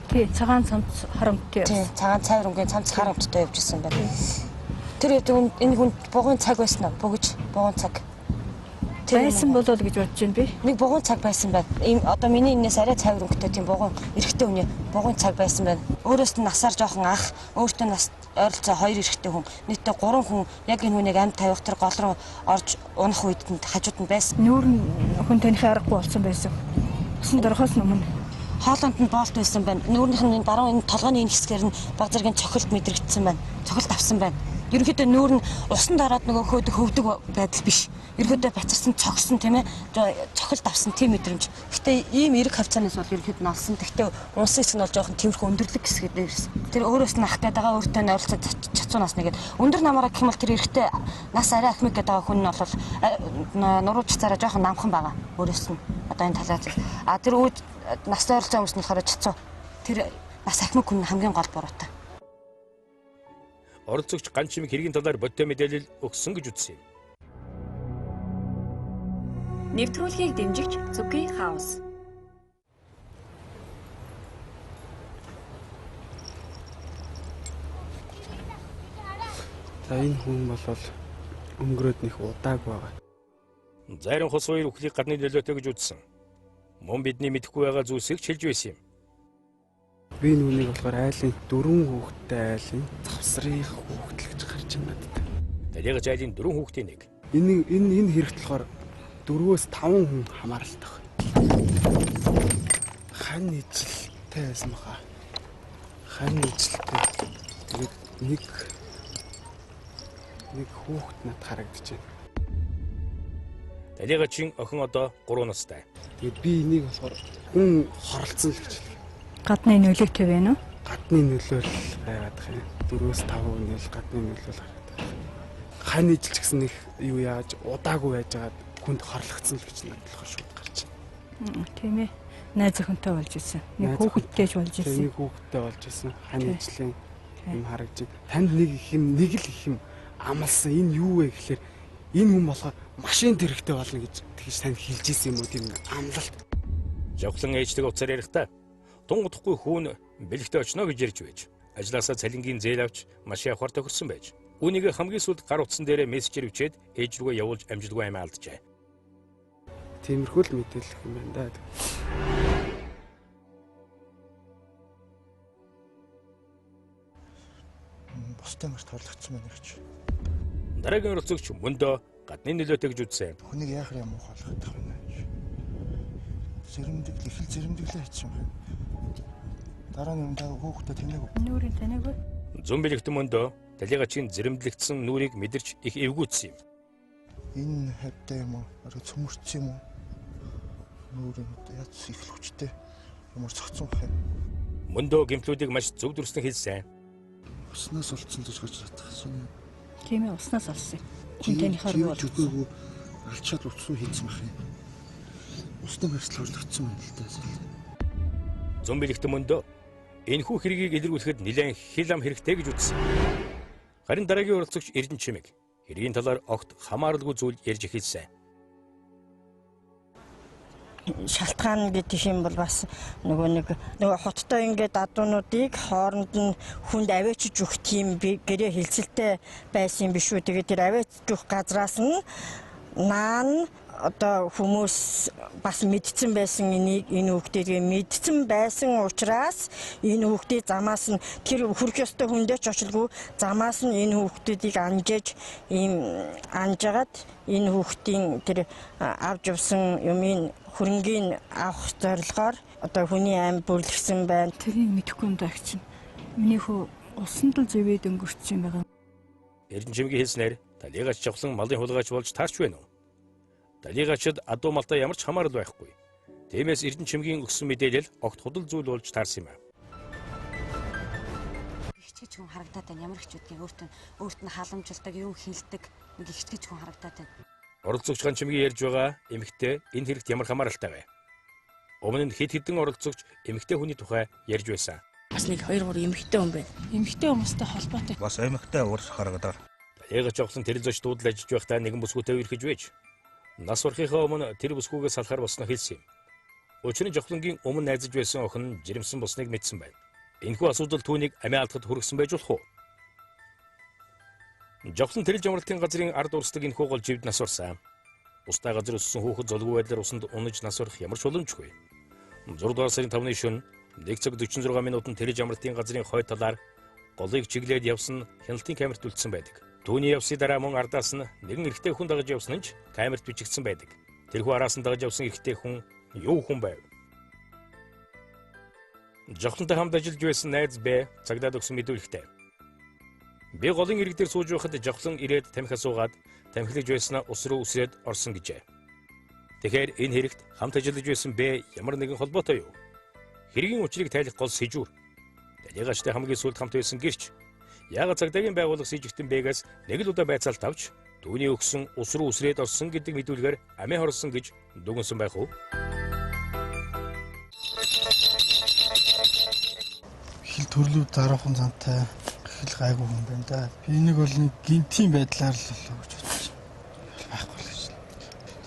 Тий, цагаан цамц харамттай. Тий, цагаан цайвар өнгийн цамц харамттай явж исэн байна. Тэр үед энэ хүн бугуйн цаг байсан уу? Бөгж бугуйн цаг. Байсан болоо л гэж бодож байна би. Нэг бугуйн цаг байсан байна. Ийм одоо миний энэс арай цайвар өнгөтэй тийм бугуйн эрэгтэй хүний бугуйн цаг байсан байна. Өөрөөс нь насаар жоохон ах, өөртөө нас ойролцоо 2 эрэгтэй хүн, нийтдээ 3 хүн яг энэ хүнийг амь тавих тэр гол руу орж унах үед нь хажууд нь байсан. Нүүр нь хүн таних аргагүй болсон байсан. Усанд орохоос өмнө хоолонд нь боолт байсан байна. Нүүрнийх нь энэ баруун энэ толгойн энэ хэсгээр нь баг зэргийн цохилт мэдрэгдсэн байна. Цохилт авсан байна. Ерөнхийдөө нүүр нь усанд ороод нөгөө хөөдөг хөвдөг байдал биш. Ерөнхийдөө бацарсан цогсон тийм ээ. Цохилт авсан тийм мэдрэмж. Гэтэ ийм эрэг хавцаанаас бол ерөнхийдөө нь олсон. Гэтэ унсан хэсэг нь бол жоохон тиймэрхүү өндөрлөг хэсэг дээрсэн. Тэр өөрөөс нь ах гэдэг байгаа өөртөө нь ойролцоо чацуу нас нэгэд өндөр намаараа гэх юм бол тэр эрэгтэй нас арай ахмиг гэдэг байгаа хүн нь бол нуруу чацаараа жоохон намхан байгаа. Өөрөөс нь одоо энэ талаас. А тэр үүд нас ойролцоо хүмүүс нь болохоор чацуу. Тэр нас ахмиг хүн хамгийн гол буруутай. Оролцогч ган чимэг хэргийн талаар бодтой мэдээлэл өгсөн гэж үзсэн юм. Нэвтрүүлгийг дэмжигч Зүки Хаус. За энэ хүн бол өнгөрөөд нэх удааг байгаа. Зайран хос хоёр үхлийг гадны нөлөөтэй гэж үзсэн. Мөн бидний мэдэхгүй байгаа зүйлсийг ч хэлж байсан юм. Би нүунийг болохоор айлын 4 хүүхэдтэй айлын завсрын хүүхэд л гэж харагдаж байна надад. Талигач айлын 4 хүүхдийн нэг. Энэ хэрэгт болохоор 4-5 хүн хамааралтай. Хань ижилтэй байсан баха. Хань ижилтэй. Тэгээд нэг хүүхэд надад харагдаж байна. Талигачийн охин одоо 3 настай. Тэгээд би энийг болохоор хүн хоролцсон л гэж хэлэх. Гадны нөлөөтэй байна уу? Гадны нөлөө л байгаад байгаа юм. 4-5 нөл гадны нөлөө л харагдав. Хань ижилч гэсэн нэг юу яаж удаагүй байжгаад хүнд хорлогдсон л гэж надад болохоор шууд гарч байна. Тийм ээ. Найз охинтой болж исэн. Нэг хүүхэдтэй ч болж исэн. Нэг хүүхэдтэй болж исэн. Хань ижлийн юм харагдаж байна. Танд нэг их юм нэг л их юм амлсан. Энэ юу вэ гэхлээр энэ хүн болохоор машин тэрэгтэй болно гэж тэгж танд хэлж исэн юм уу тийм амлалт. Жавхлан ээжтэйг уцаар ярихдаа тун удахгүй хүүн бэлэгтэй очно гэж ярьж байж ажлаасаа цалингийн зээл авч машин авахар тохирсон байж. Үүнийг хамгийн сүүлд гар утсан дээрээ мессежээр бичээд ээж рүүгээ явуулж амжилтгүй амиа алджээ. Тиймэрхүү л мэдээлэх юм байна да. Бусдын март хорлогдсон байна гэж. Дараагийн оролцогч мөндөө гадны нөлөөтэй гэж үзсэн. Хүнийг яахар юм уу холох гэдэг юм байна. Зэрэмдэг их л зэрэмдэглээ хийсэн байна. Дараа нь юм та хүүхдээ таньдаг. Нүрийн таньдаг. Зүүн бэлэгтэн мөндөө талигачийн зэрэмдлэгдсэн нүрийг мэдэрч их эвгүүцсэн юм. Энэ хавьтай юм уу? Арга цөмөрцсөн юм уу? Нүрийн одоо яаж их л хүчтэй ямар цогцсон байх юм. Мөндөө гэмтлүүдийг маш зөв дүрслэн хэлсэн. Уснаас олцсон гэж гарч чадах сонь. Тийм ээ, уснаас олсон. Хүн таныхаар юу болсон? Алчаад утсан хийсэн байх юм. Усны барьцал хорлогдсон байна л да. Зүүн бэлэгтэн мөндөө энэхүү хэргийг илрүүлэхэд нэлээн хил ам хэрэгтэй гэж үзсэн. Харин дараагийн оролцогч Эрдэнэ Чимэг хэргийн талаар огт хамааралгүй зүйл ярьж эхэлсэн. Шалтгаан гэдэг юм бол бас нөгөө хоттой ингээд адуунуудыг хооронд нь хүнд аваачиж өгөх тийм гэрээ хилцэлтэй байсан юм биш үү. Тэгээд тэр аваачиж өгөх газраас нь наан одоо хүмүүс бас мэдсэн байсан энийг энэ хүүхдийг мэдсэн байсан учраас энэ хүүхдийг замаас нь тэр хүрх ёстой хүндээ ч очилгүй замаас нь энэ хүүхдүүдийг анжээж ийм анжгаад энэ хүүхдийн тэр авч явсан юмыг хөрөнгийг авах зорилгоор одоо хүний ам бүрлэгсэн байна. Тэрийг мэдэхгүй юм даа чинь. Миний хүү усанд л живээд өнгөрчихсөн юм байгаа. Эрдэнэ Чимгийн хэлснээр талигач жавхлан малын хулгайч болж таарч байна уу? Талигачид адуу малтай ямар ч хамаарал байхгүй. Тиймээс Эрдэнэ Чимгийн өгсөн мэдээлэл огт худал зүйл болж таарсан юм а. Ихчгэж хүн харагдаад байна. Ямар хчүүдгийг өөрт нь халамжилдаг, юм хилдэг нэг ихчгэж хүн харагдаад байна. Оролцогч Ган Чимгийн ярьж байгаа эмэгтэй энэ хэрэгт ямар хамааралтай вэ? Өмнө нь хэд хэдэн оролцогч эмэгтэй хүний тухай ярьж байсан. Бас нэг 2 3 эмэгтэй хүн байна. Эмэгтэй хүмүүстэй холбоотой. Бас эмэгтэй урс харагдав. Талигач жавхлан тэрэл зочд дуудлал ажиллаж байхдаа нэгэн бүсгүйтэй үерхэж байж нас барахынхаа өмнө тэр бүсгүйгээ салахар болсноо хэлсэн юм. Учир нь жавхлангийн өмнө найзаж байсан охин жирэмсэн болсныг мэдсэн байна. Энэхүү асуудал түүнийг амиа алдахад хүргэсэн байж болох уу? Жавхлан тэрэл жамралтын газрын ард урсдаг энэхүү гол живд нас барсан. Устай газар өссөн хүүхэд золгүй байдлаар усанд унаж нас барах ямар ч боломжгүй. 6 дугаар сарын 5-ны шөнө 1 цаг 46 минутанд тэрэл жамралтын газрын хойд талаар голыг чиглээд явсан хяналтын камерт үлдсэн байдаг. Түүний явсны дараа мөн ардаас нь нэгэн эрэгтэй хүн дагаж явсан нь ч камерт бичигдсэн байдаг. Тэрхүү араас нь дагаж явсан эрэгтэй хүн юу хүн байв? Жавхлантай хамт ажиллаж байсан найз Б цагдаад өгсөн мэдүүлэгтэй. Би голын ирэг дээр сууж байхад жавхлан ирээд тамхи асуугаад тамхилж байснаа ус руу үсрээд орсон гэжээ. Тэгэхээр энэ хэрэгт хамт ажиллаж байсан Б ямар нэгэн холбоотой юу? Хэргийн учрыг тайлах гол сэжүүр. Талигачтай хамгийн сүүлд хамт байсан гэрч яагаад цагдаагийн байгууллага сэжигтэн Б-гээс нэг л удаа байцаалт авч түүний өгсөн ус руу үсрээд орсон гэдэг мэдүүлгээр амиа хорсон гэж дүгнсэн байх уу? Хил төрлөө заруухан зантай хэл гайгүй хүн байна да. Би энийг бол нэг гинтийн байдлаар л болоо гэж бодож байна. Байхгүй л гэж.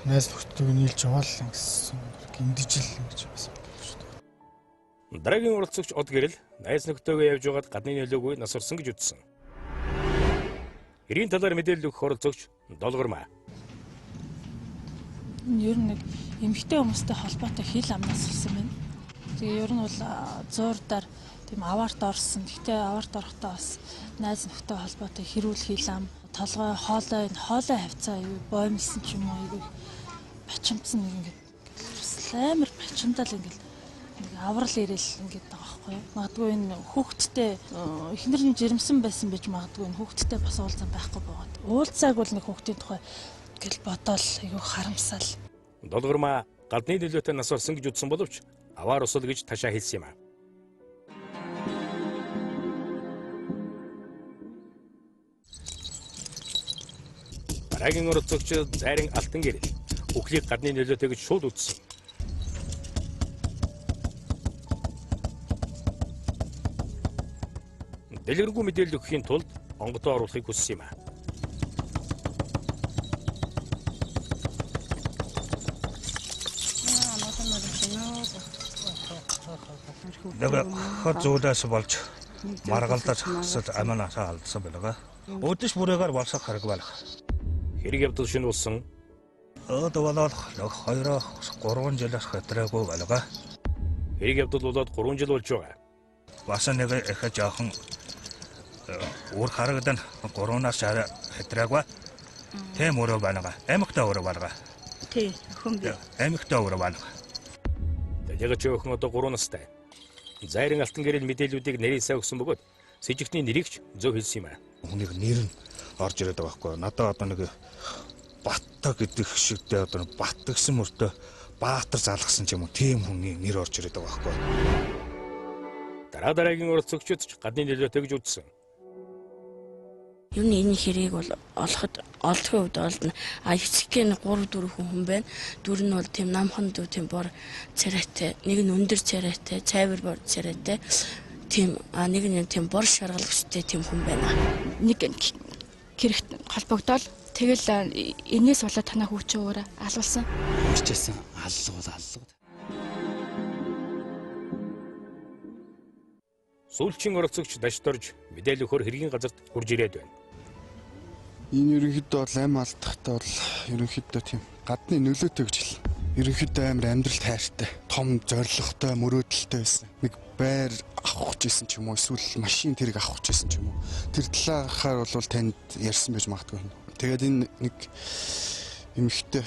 Найз нөхдөдөө нийлж яваал гэсэн гиндижил гэж бас бодож байна. Дараагийн оролцогч Од гэрэл найз нөхдөөгөө явж байгаад гадны нөлөөгөө нас орсон гэж үзсэн. Хэргийн талаар мэдээлэл өгөх оролцогч Долгормаа. Ер нь нэг эмэгтэй хүмүүстэй холбоотой хил амнаас болсон байна. Тэгээ ер нь бол зуурдаар Тийм аваарт орсон. Гэхдээ аваарт орохдоо бас найз нөхдөд холбоотой хэрүүл хийлам, толгой хоолой хоолой хавцаа юу боомлсон ч юм уу айгүй бачимдсан нэг ингээд амар бачимдал ингээд нэг аврал ирээл ингээд байгаа байхгүй юу. Магадгүй энэ хүүхдтэй эхнэр нь жирэмсэн байсан байж магадгүй энэ хүүхдтэй бас уулзсан байхгүй байгаад. Уулзааг бол нэг хүүхдийн тухай гэл бодоол айгүй харамсаал. Долгормаа гадны нөлөөтэй нас орсон гэж үзсэн боловч аваар усал гэж ташаа хэлсэн юм а. Дараагийн оролцогч Зайран Алтан гэрэл үхлийг гадны нөлөөтэй гэж шууд үзсэн. Дэлгэрэнгүй мэдээлэл өгөхийн тулд онгодоо оруулахыг хүссэн юм а. Нэг хот зүйлээс болж маргалдаж хасал амнасаа алдсан байлгаа. Өдөш бүрээгээр болсох хэрэг байх. Хэрэг явдал шинэ болсон. Өд болоод 2-3 жилээс хэтрээгүй байлгаа. Хэрэг явдал болоод 3 жил болж байгаа. Бас нэг их жоохон үр харагдан 3-аас арай хэтрээгүй. Тийм өрөө байна. Амигтай өрөө байна. Тий, өхөн би. Амигтай өрөө байна. Дэлгэж өхөн одоо 3 настай. Зайран Алтан гэрэл мэдээллүүдийг нэрийн сайн өгсөн бөгөөд сэжигтний нэрийг ч зөв хэлсэн юм а. Хүнийг нэр нь орж ирээд байгаа байхгүй. Надад одоо нэг Батта гэдэг шигтэй одоо Бат гэсэн мөртөө Баатар залгасан ч юм уу тийм хүний нэр орж ирээд байгаа байхгүй. Дараа дараагийн оролцогчид ч гадны нөлөөтэй гэж үзсэн. Ер нь энэ хэрийг бол олоход олдохын хувьд олдно. А эцэгтэй нь 3 4 хүн байна. Дөрөв нь бол тийм намхан дүү тийм бор царайтай, нэг нь өндөр царайтай, цайвар бор царайтай. Тийм а нэг нь тийм бор шаргал өстэй тийм хүн байна. Нэг хэрэгт холбогдоол тэгэл энэс болоод танаа хүү чи өөрөө алуулсан. Хичээсэн аллуул. Сүүлчийн оролцогч Дашдорж мэдээлэл өгөхөөр хэргийн газарт хурж ирээд байна. Энэ ерөнхийдөө бол амь алдахтаа бол ерөнхийдөө тийм гадны нөлөөтэй гэж хэлнэ. Ерөнхийдөө амар амьдралд хайртай, том зорилготой, мөрөөдөлтэй байсан. Нэг байр авах гэж байсан ч юм уу, эсвэл машин тэрэг авах гэж байсан ч юм уу. Тэр талаархаар бол танд ярьсан байж магадгүй. Тэгээд энэ нэг эмэгтэй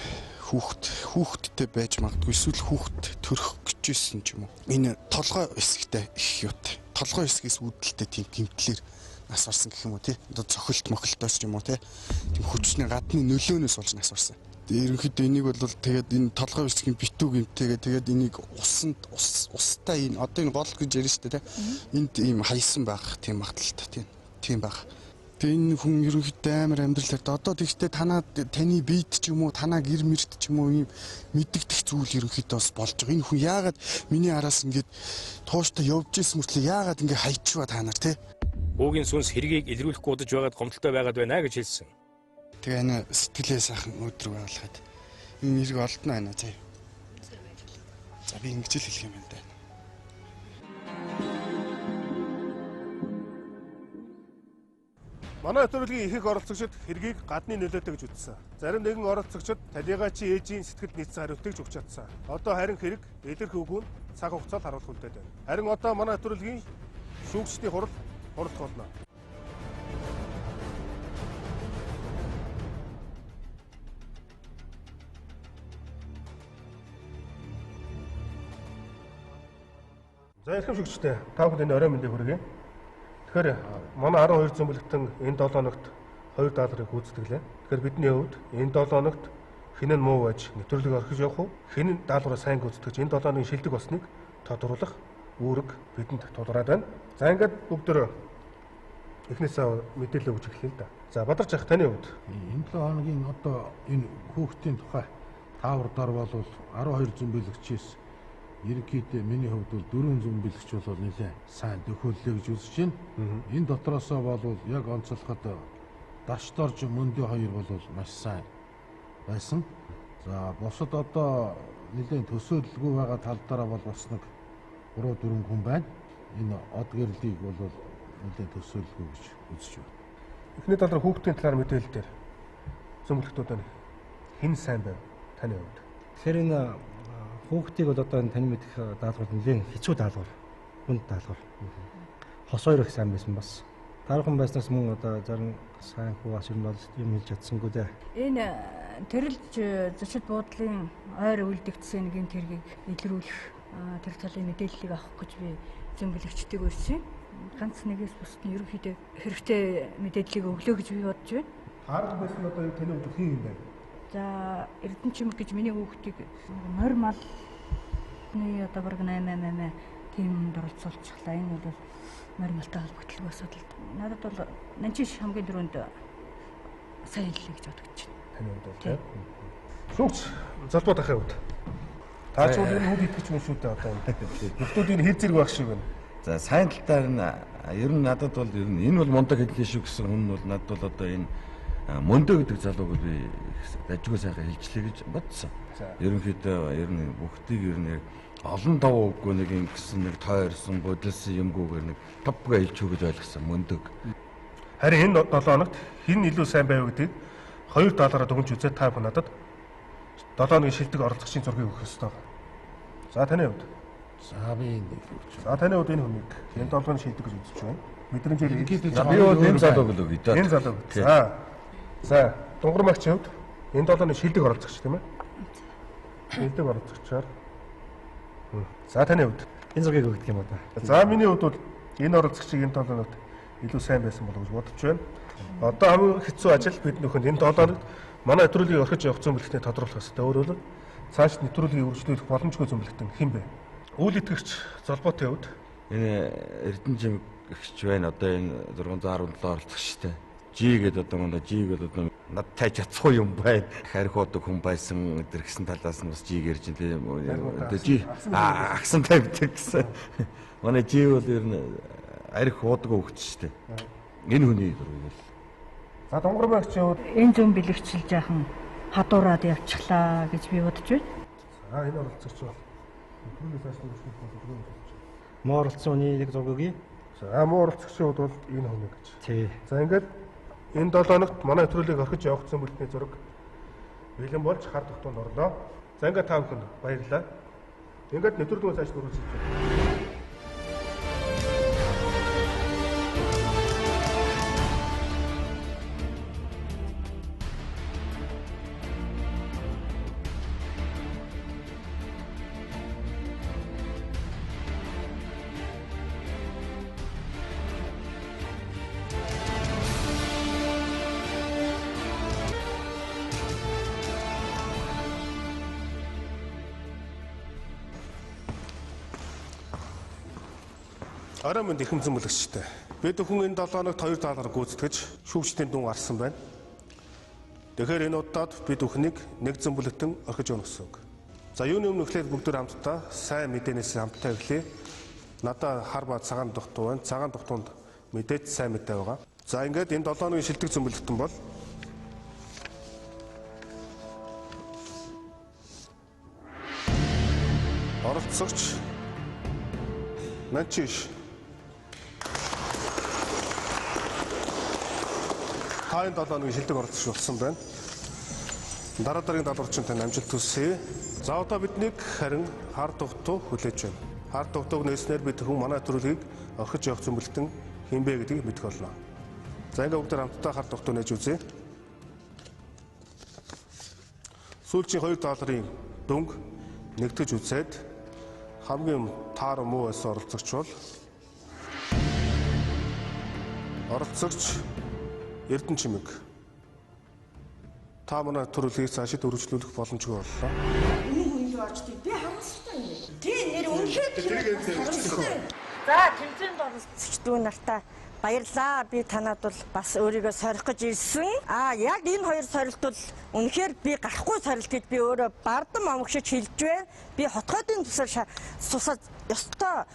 хүүхэдтэй байж магадгүй, эсвэл хүүхэд төрөх гэж байсан ч юм уу. Энэ толгой хэсэгтэй их юутай. Толгой хэсгээс үүдэлтэй тийм гэмтлэр нас орсон гэх юм уу тий. Одоо цохилт мохилтоос ч юм уу тий. Тийм хүчний гадны нөлөөнөөс болж нас орсон. Ерөнхийдөө энийг бол тэгээд энэ толгой хэсгийн битүү гэмтээгээ тэгээд энийг усанд устай энэ одоо энэ гол гэж ярьж шүү дээ тий. Энд ийм хаясан байх тийм магадлалтай тийм байх. Тэгээ энэ хүн ерөнхийдөө амар амьдрал дээр одоо тэгтээ таны биед ч юм уу танаа гэр мэрт ч юм уу ийм мэддэгдэх зүйл ерөнхийдөө бас болж байгаа. Энэ хүн яагаад миний араас ингээд тууштай явж исэн мөртлөө яагаад ингээд хайчваа та нар тий. Хүүгийн сүнс хэргийг илрүүлэхгүй удаж байгаад гомдолтой байгаад байна гэж хэлсэн. Тэгээ энэ сэтгэлээ сайхан өдрөг байгуулахад энэ хэрэг олдно байна заа. За би ингэж л хэлэх юм байна даа. Манай нэвтрүүлгийн ихэнх оролцогчид хэргийг гадны нөлөөтэй гэж үзсэн. Зарим нэгэн оролцогчид талигачи ээжийн сэтгэлд нийцсэн хариултыг ч өгч чадсан. Одоо харин хэрэг илэрх үгүй нь цаг хугацаанд харуулах үлдээд байна. Харин одоо манай нэвтрүүлгийн шүүгчдийн хурал хуралдах болно. За эрхэм шүүгчдээ та бүхэнд энэ орой мэндийг хүргэе. Тэгэхээр манай 12 зөмбөлөгтөн энэ 7 хоногт 2 даалгаврыг гүйцэтгэлээ. Тэгэхээр бидний хувьд энэ 7 хоногт хэн нь муу байж нэвтрүүлгийг орхиж явах уу? Хэн нь даалгавраа сайн гүйцэтгэж энэ 7 хоногийн шилдэг болсныг тодруулах үүрэг бидэнд тулгараад байна. За ингээд бүгдөө эхнээсээ мэдээлэл өгч эхэллээ л да. За Бадарч ах таны хувьд энэ 7 хоногийн одоо энэ хүүхдийн тухай таавар дор бол 12 зөмбөлөгчээс ерөнхийдөө миний хувьд бол 4 зөмбөлөгч бол нэлээд сайн төхөөллөө гэж үзэж байна. Энэ дотроосоо бол яг онцлоход Дашдорж Мөндөө хоёр бол маш сайн байсан. За бусад одоо нэлээд төсөөлөлгүй байгаа тал дээр бол бас нэг 3-4 хүн байна. Энэ од гэрлийг бол нэлээд төсөөлөлгүй гэж үзэж байна. Эхний талаар хүүхдийн талаар мэдээлэл дээр зөмбөлөгтүүд байна. Хэн сайн байв таны хувьд? Тэгэхээр энэ хүүхдийг бол одоо энэ тань мэдэх даалгавар нэлээд хэцүү даалгавар, хүнд даалгавар. Хос хоёр их сайн байсан бас. Дараахан байснаас мөн одоо зарим сайн хүү бас ер нь бол юм хэлж чадсангүй дээ. Энэ тэрэлж зочид буудлын ойр үлдэгдсэн гэмт хэргийг илрүүлэх тэр талын мэдээллийг авах гэж би зөмбөлөгчдийг өрсөн. Ганц нэгээс бусд нь ерөнхийдөө хэрэгтэй мэдээллийг өглөө гэж би бодож байна. Таарах байсан одоо таны хувьд хин юм бэ? За Эрдэнэ чимэг гэж миний хүүхдийг морь малны одоо бараг 8 8 8 тийм оролцуулчихлаа. Энэ бол морь малтай холбогдлого асуудал. Надад бол нанчиш хамгийн түрүүнд сайн хэллээ гэж бодогдож байна. Таны хувьд бол тийм. Шүүгч залбууд ахын хувьд. Та ч бол энэ хүүхд итгэж юм шүү дээ одоо. Нөхдүүд энэ хэр зэрэг байх шиг байна. За сайн талаар нь ер нь надад бол ер нь энэ бол мундаг хэллээ шүү гэсэн хүн нь бол надад бол одоо энэ мөндөө гэдэг залууг би дажгүй сайхан хэлжлээ гэж бодсон. Ерөнхийдөө ер нь бүгдийг ер нь олон тав үггүй нэг ингэсэн нэг тойрсон бодилсан юмгүйгээр нэг топгаа хэлчихүү гэж ойлгосон мөндөг. Харин энэ 7 хоногт хэн илүү сайн байв гэдгийг 2 доллараар дүгнж үзээд та бүхэн надад 7 хоногийн шилдэг оролцогчийн зургийг өгөх ёстой. За таны хувьд. За би энэ өгч. За таны хувьд энэ хүнийг энэ 7 хоногийн шилдэг гэж үзэж байна. Мэдрэмжээр би бол энэ залууг л өгье дээ. Энэ залууг. За. За, Дунгар магчийн хувьд энэ 7 хоногийн шилдэг оролцогч тийм ээ. Шилдэг оролцогчоор. За таны хувьд энэ зургийг өгдөг юм уу да. За миний хувьд бол энэ оролцогчийг энэ 7 хоногт илүү сайн байсан болов гэж бодож байна. Одоо хамгийн хэцүү ажил бид нөхөнд энэ 7 хоногт манай нэвтрүүлгийг орхиж явах зүүн бэлэгтээ тодруулах ёстой. Өөрөөр хэлбэл цааш нэвтрүүлгийг үргэлжлүүлэх боломжгүй зүүн бэлэгтэн хэн бэ? Үйл итгэгч золбоотой хувьд энэ Эрдэнэ жимэг гэгч байна. Одоо энэ 617 оролцогчтой. Жи гэдэг одоо манай Жи гэдэг одоо над тайж чадахгүй юм байна. Харих удаг хүн байсан өдр гэсэн талаас нь бас Жи гэрж тийм одоо Жи агсан тавьдаг гэсэн. Манай Жи бол ер нь арх уудаг хөвгт шүү дээ. Энэ хүний зургийг л. За Дунгар магчийн хувьд энэ зүүн бэлэгчл жаахан хадуураад явчихлаа гэж би бодож байна. За энэ оролцогч бол нэвтрүүлгийн цааш үргэлжлүүлэх боломжгүй болж байна. Муу оролцсон хүний нэг зураг өгье. За муу оролцогчийн хувьд бол энэ хүн гэж. Тий. За ингээд энэ 7 хоногт манай нэвтрүүлгийг орхиж явах зүүн бэлтний зураг бэлэн болж хар тогтоонд орлоо. За ингээд та бүхэнд баярлалаа. Ингээд нэвтрүүлгийн цааш үргэлжлүүлж байна. Орой мэнд ихэм зөмөлөгчтэй. Бид бүхэн энэ 7 хоногт 2 даалгавар гүйцэтгэж шүүгчдийн дүн гарсан байна. Тэгэхээр энэ удаад бид бүхнийг нэг зөмбөлөгтөн орхиж явна гэсэн үг. За юуны өмнө эхлээд бүгд хамтдаа сайн мэдээнээс хамтдаа эхлэе. Надаа хар ба цагаан дугтуу байна. Цагаан дугтуунд мэдээж сайн мэдээ байгаа. За ингээд энэ 7 хоногийн шилдэг зөмбөлөгтөн бол оролцогч Нанчиш. Та энэ 7 хоногийн шилдэг оролцогч болсон байна. Дараа дараагийн даалгаварчин тань амжилт хүсье. За одоо биднийг харин хар дугтуу хүлээж байна. Хар дугтууг нээснээр бид хүн манай төрөлгийг орхиж явах зөмбөлтөн хэн бэ гэдгийг мэдэх болно. За ингээд бүгд хамтдаа хар дугтуу нээж үзье. Сүүлчийн 2 долларын дүнг нэгтгэж үзээд хамгийн таар муу байсан оролцогч бол оролцогч Эрдэнэ чимэг. Та манай төрөлгийг цаашид өргөжлүүлэх боломжгүй боллоо. Энэ хүн юу очтой? Би харамсалтай юм. Тий нэр үнэхээр тэр. За тэмцээнд оролцогч дүү нартаа баярлаа. Би танад бол бас өөрийгөө сорих гэж ирсэн. Аа яг энэ хоёр сорилт бол үнэхээр би гарахгүй сорилт гэж би өөрөө бардам амгшиж хэлж байна. Би хотгоодын тусаар сусаад ёстой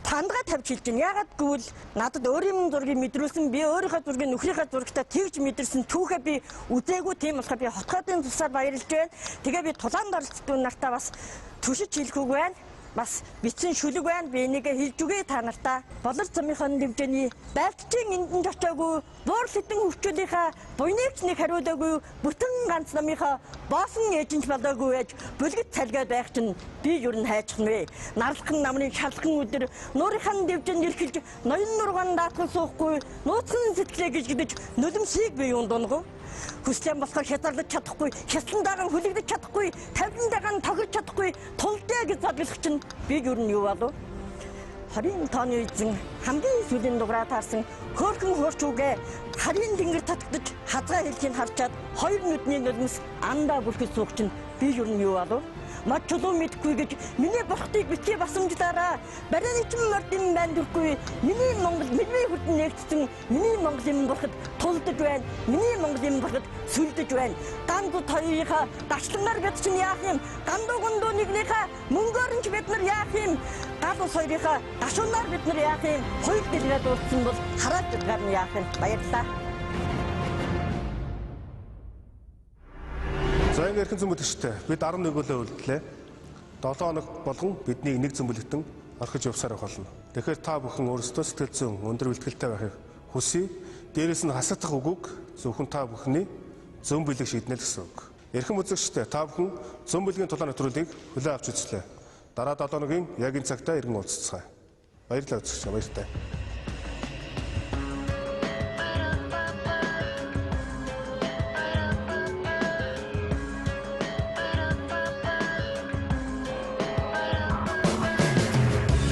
тандгаа тавьж хэлж байна. Яагаад гэвэл надад өөрийн зургийг мэдрүүлсэн, би өөрийнхөө зургийг нөхрийнхөө зурагтай тэгж мэдэрсэн түүхээ би үзээгүй, тийм болохоор би хотгоодын тусаар баярлж байна. Тэгээ би тулаанд оролцдог нартаа бас түшиж хэлэх үг байна. Бас бичсэн шүлэг байна. Би энийг хэлж үгүй та нартаа. Болор замынхаа дэмжээний байлтчийн эндэн очоогүй, буур хитэн хөвчүүлийнхаа буйныг ч нэг хариулаагүй, бүтэн ганц намынхаа боосон ээжинч болоогүй байж бүлгэт цалгаад байх чинь би юу н хайчих нь вэ? Нарлахын намрын шалхан өдөр нуурынхаа дэвжээнд эрхэлж ноён нурган даатгал суухгүй, нууцхан сэтгэлээ гიშгдэж нулимсыг би юунд дунгав? Хүслэн болохоор хязгаарлаж чадахгүй, хяслан дагаан хүлэгдэж чадахгүй, тавилан дагаан тохирч чадахгүй, тулдаа гэж задлах чинь би юу нь юу болов? 20 тооны эзэн хамгийн сүүлийн дугаараа таарсан хөөрхөн хөөрч үгээ харийн тэнгэр татагдаж хазгаа хэлхийг харчаад хоёр нүдний нулимс андаа бүрхэж суух чинь би юу нь юу болов? Мод чулуу мэдхгүй гэж миний бурхтыг битгий басамжлаараа. Барин чин мордын байна дүрхгүй. Миний Монгол миний хүрдэн нэгдсэн миний Монголын бурхад тулдаж байна. Миний Монголын бурхад сүлдэж байна. Ганц хоёрынхаа дашлангаар бид чинь яах юм? Гандуу гундуу нэгнийхээ мөнгөөр нь ч бид нар яах юм? Гал ус хоёрынхаа гашуунаар бид нар яах юм? Хоёр дэлгэрээ дууссан бол хараад чадгаар нь яах юм? Баярлалаа. За ингэ эрхэн зөмбөлөгчтэй бид 11 өглөө үлдлээ. 7 хоног болгон бидний нэг зөмбөлөгтөн орхиж явсаар байх болно. Тэгэхээр та бүхэн өөрсдөө сэтгэл зүйн өндөр бэлтгэлтэй байхыг хүсье. Дээрээс нь хасагдах үгүйг зөвхөн та бүхний зөн бэлэг шийднэ л гэсэн үг. Эрхэм үзэгчтэй та бүхэн зөн бэлгийн тулаан нэвтрүүлгийг хүлээн авч үзлээ. Дараа 7 хоногийн яг энэ цагтаа иргэн уулзцгаая. Баярлалаа үзэгчдээ, баяртай.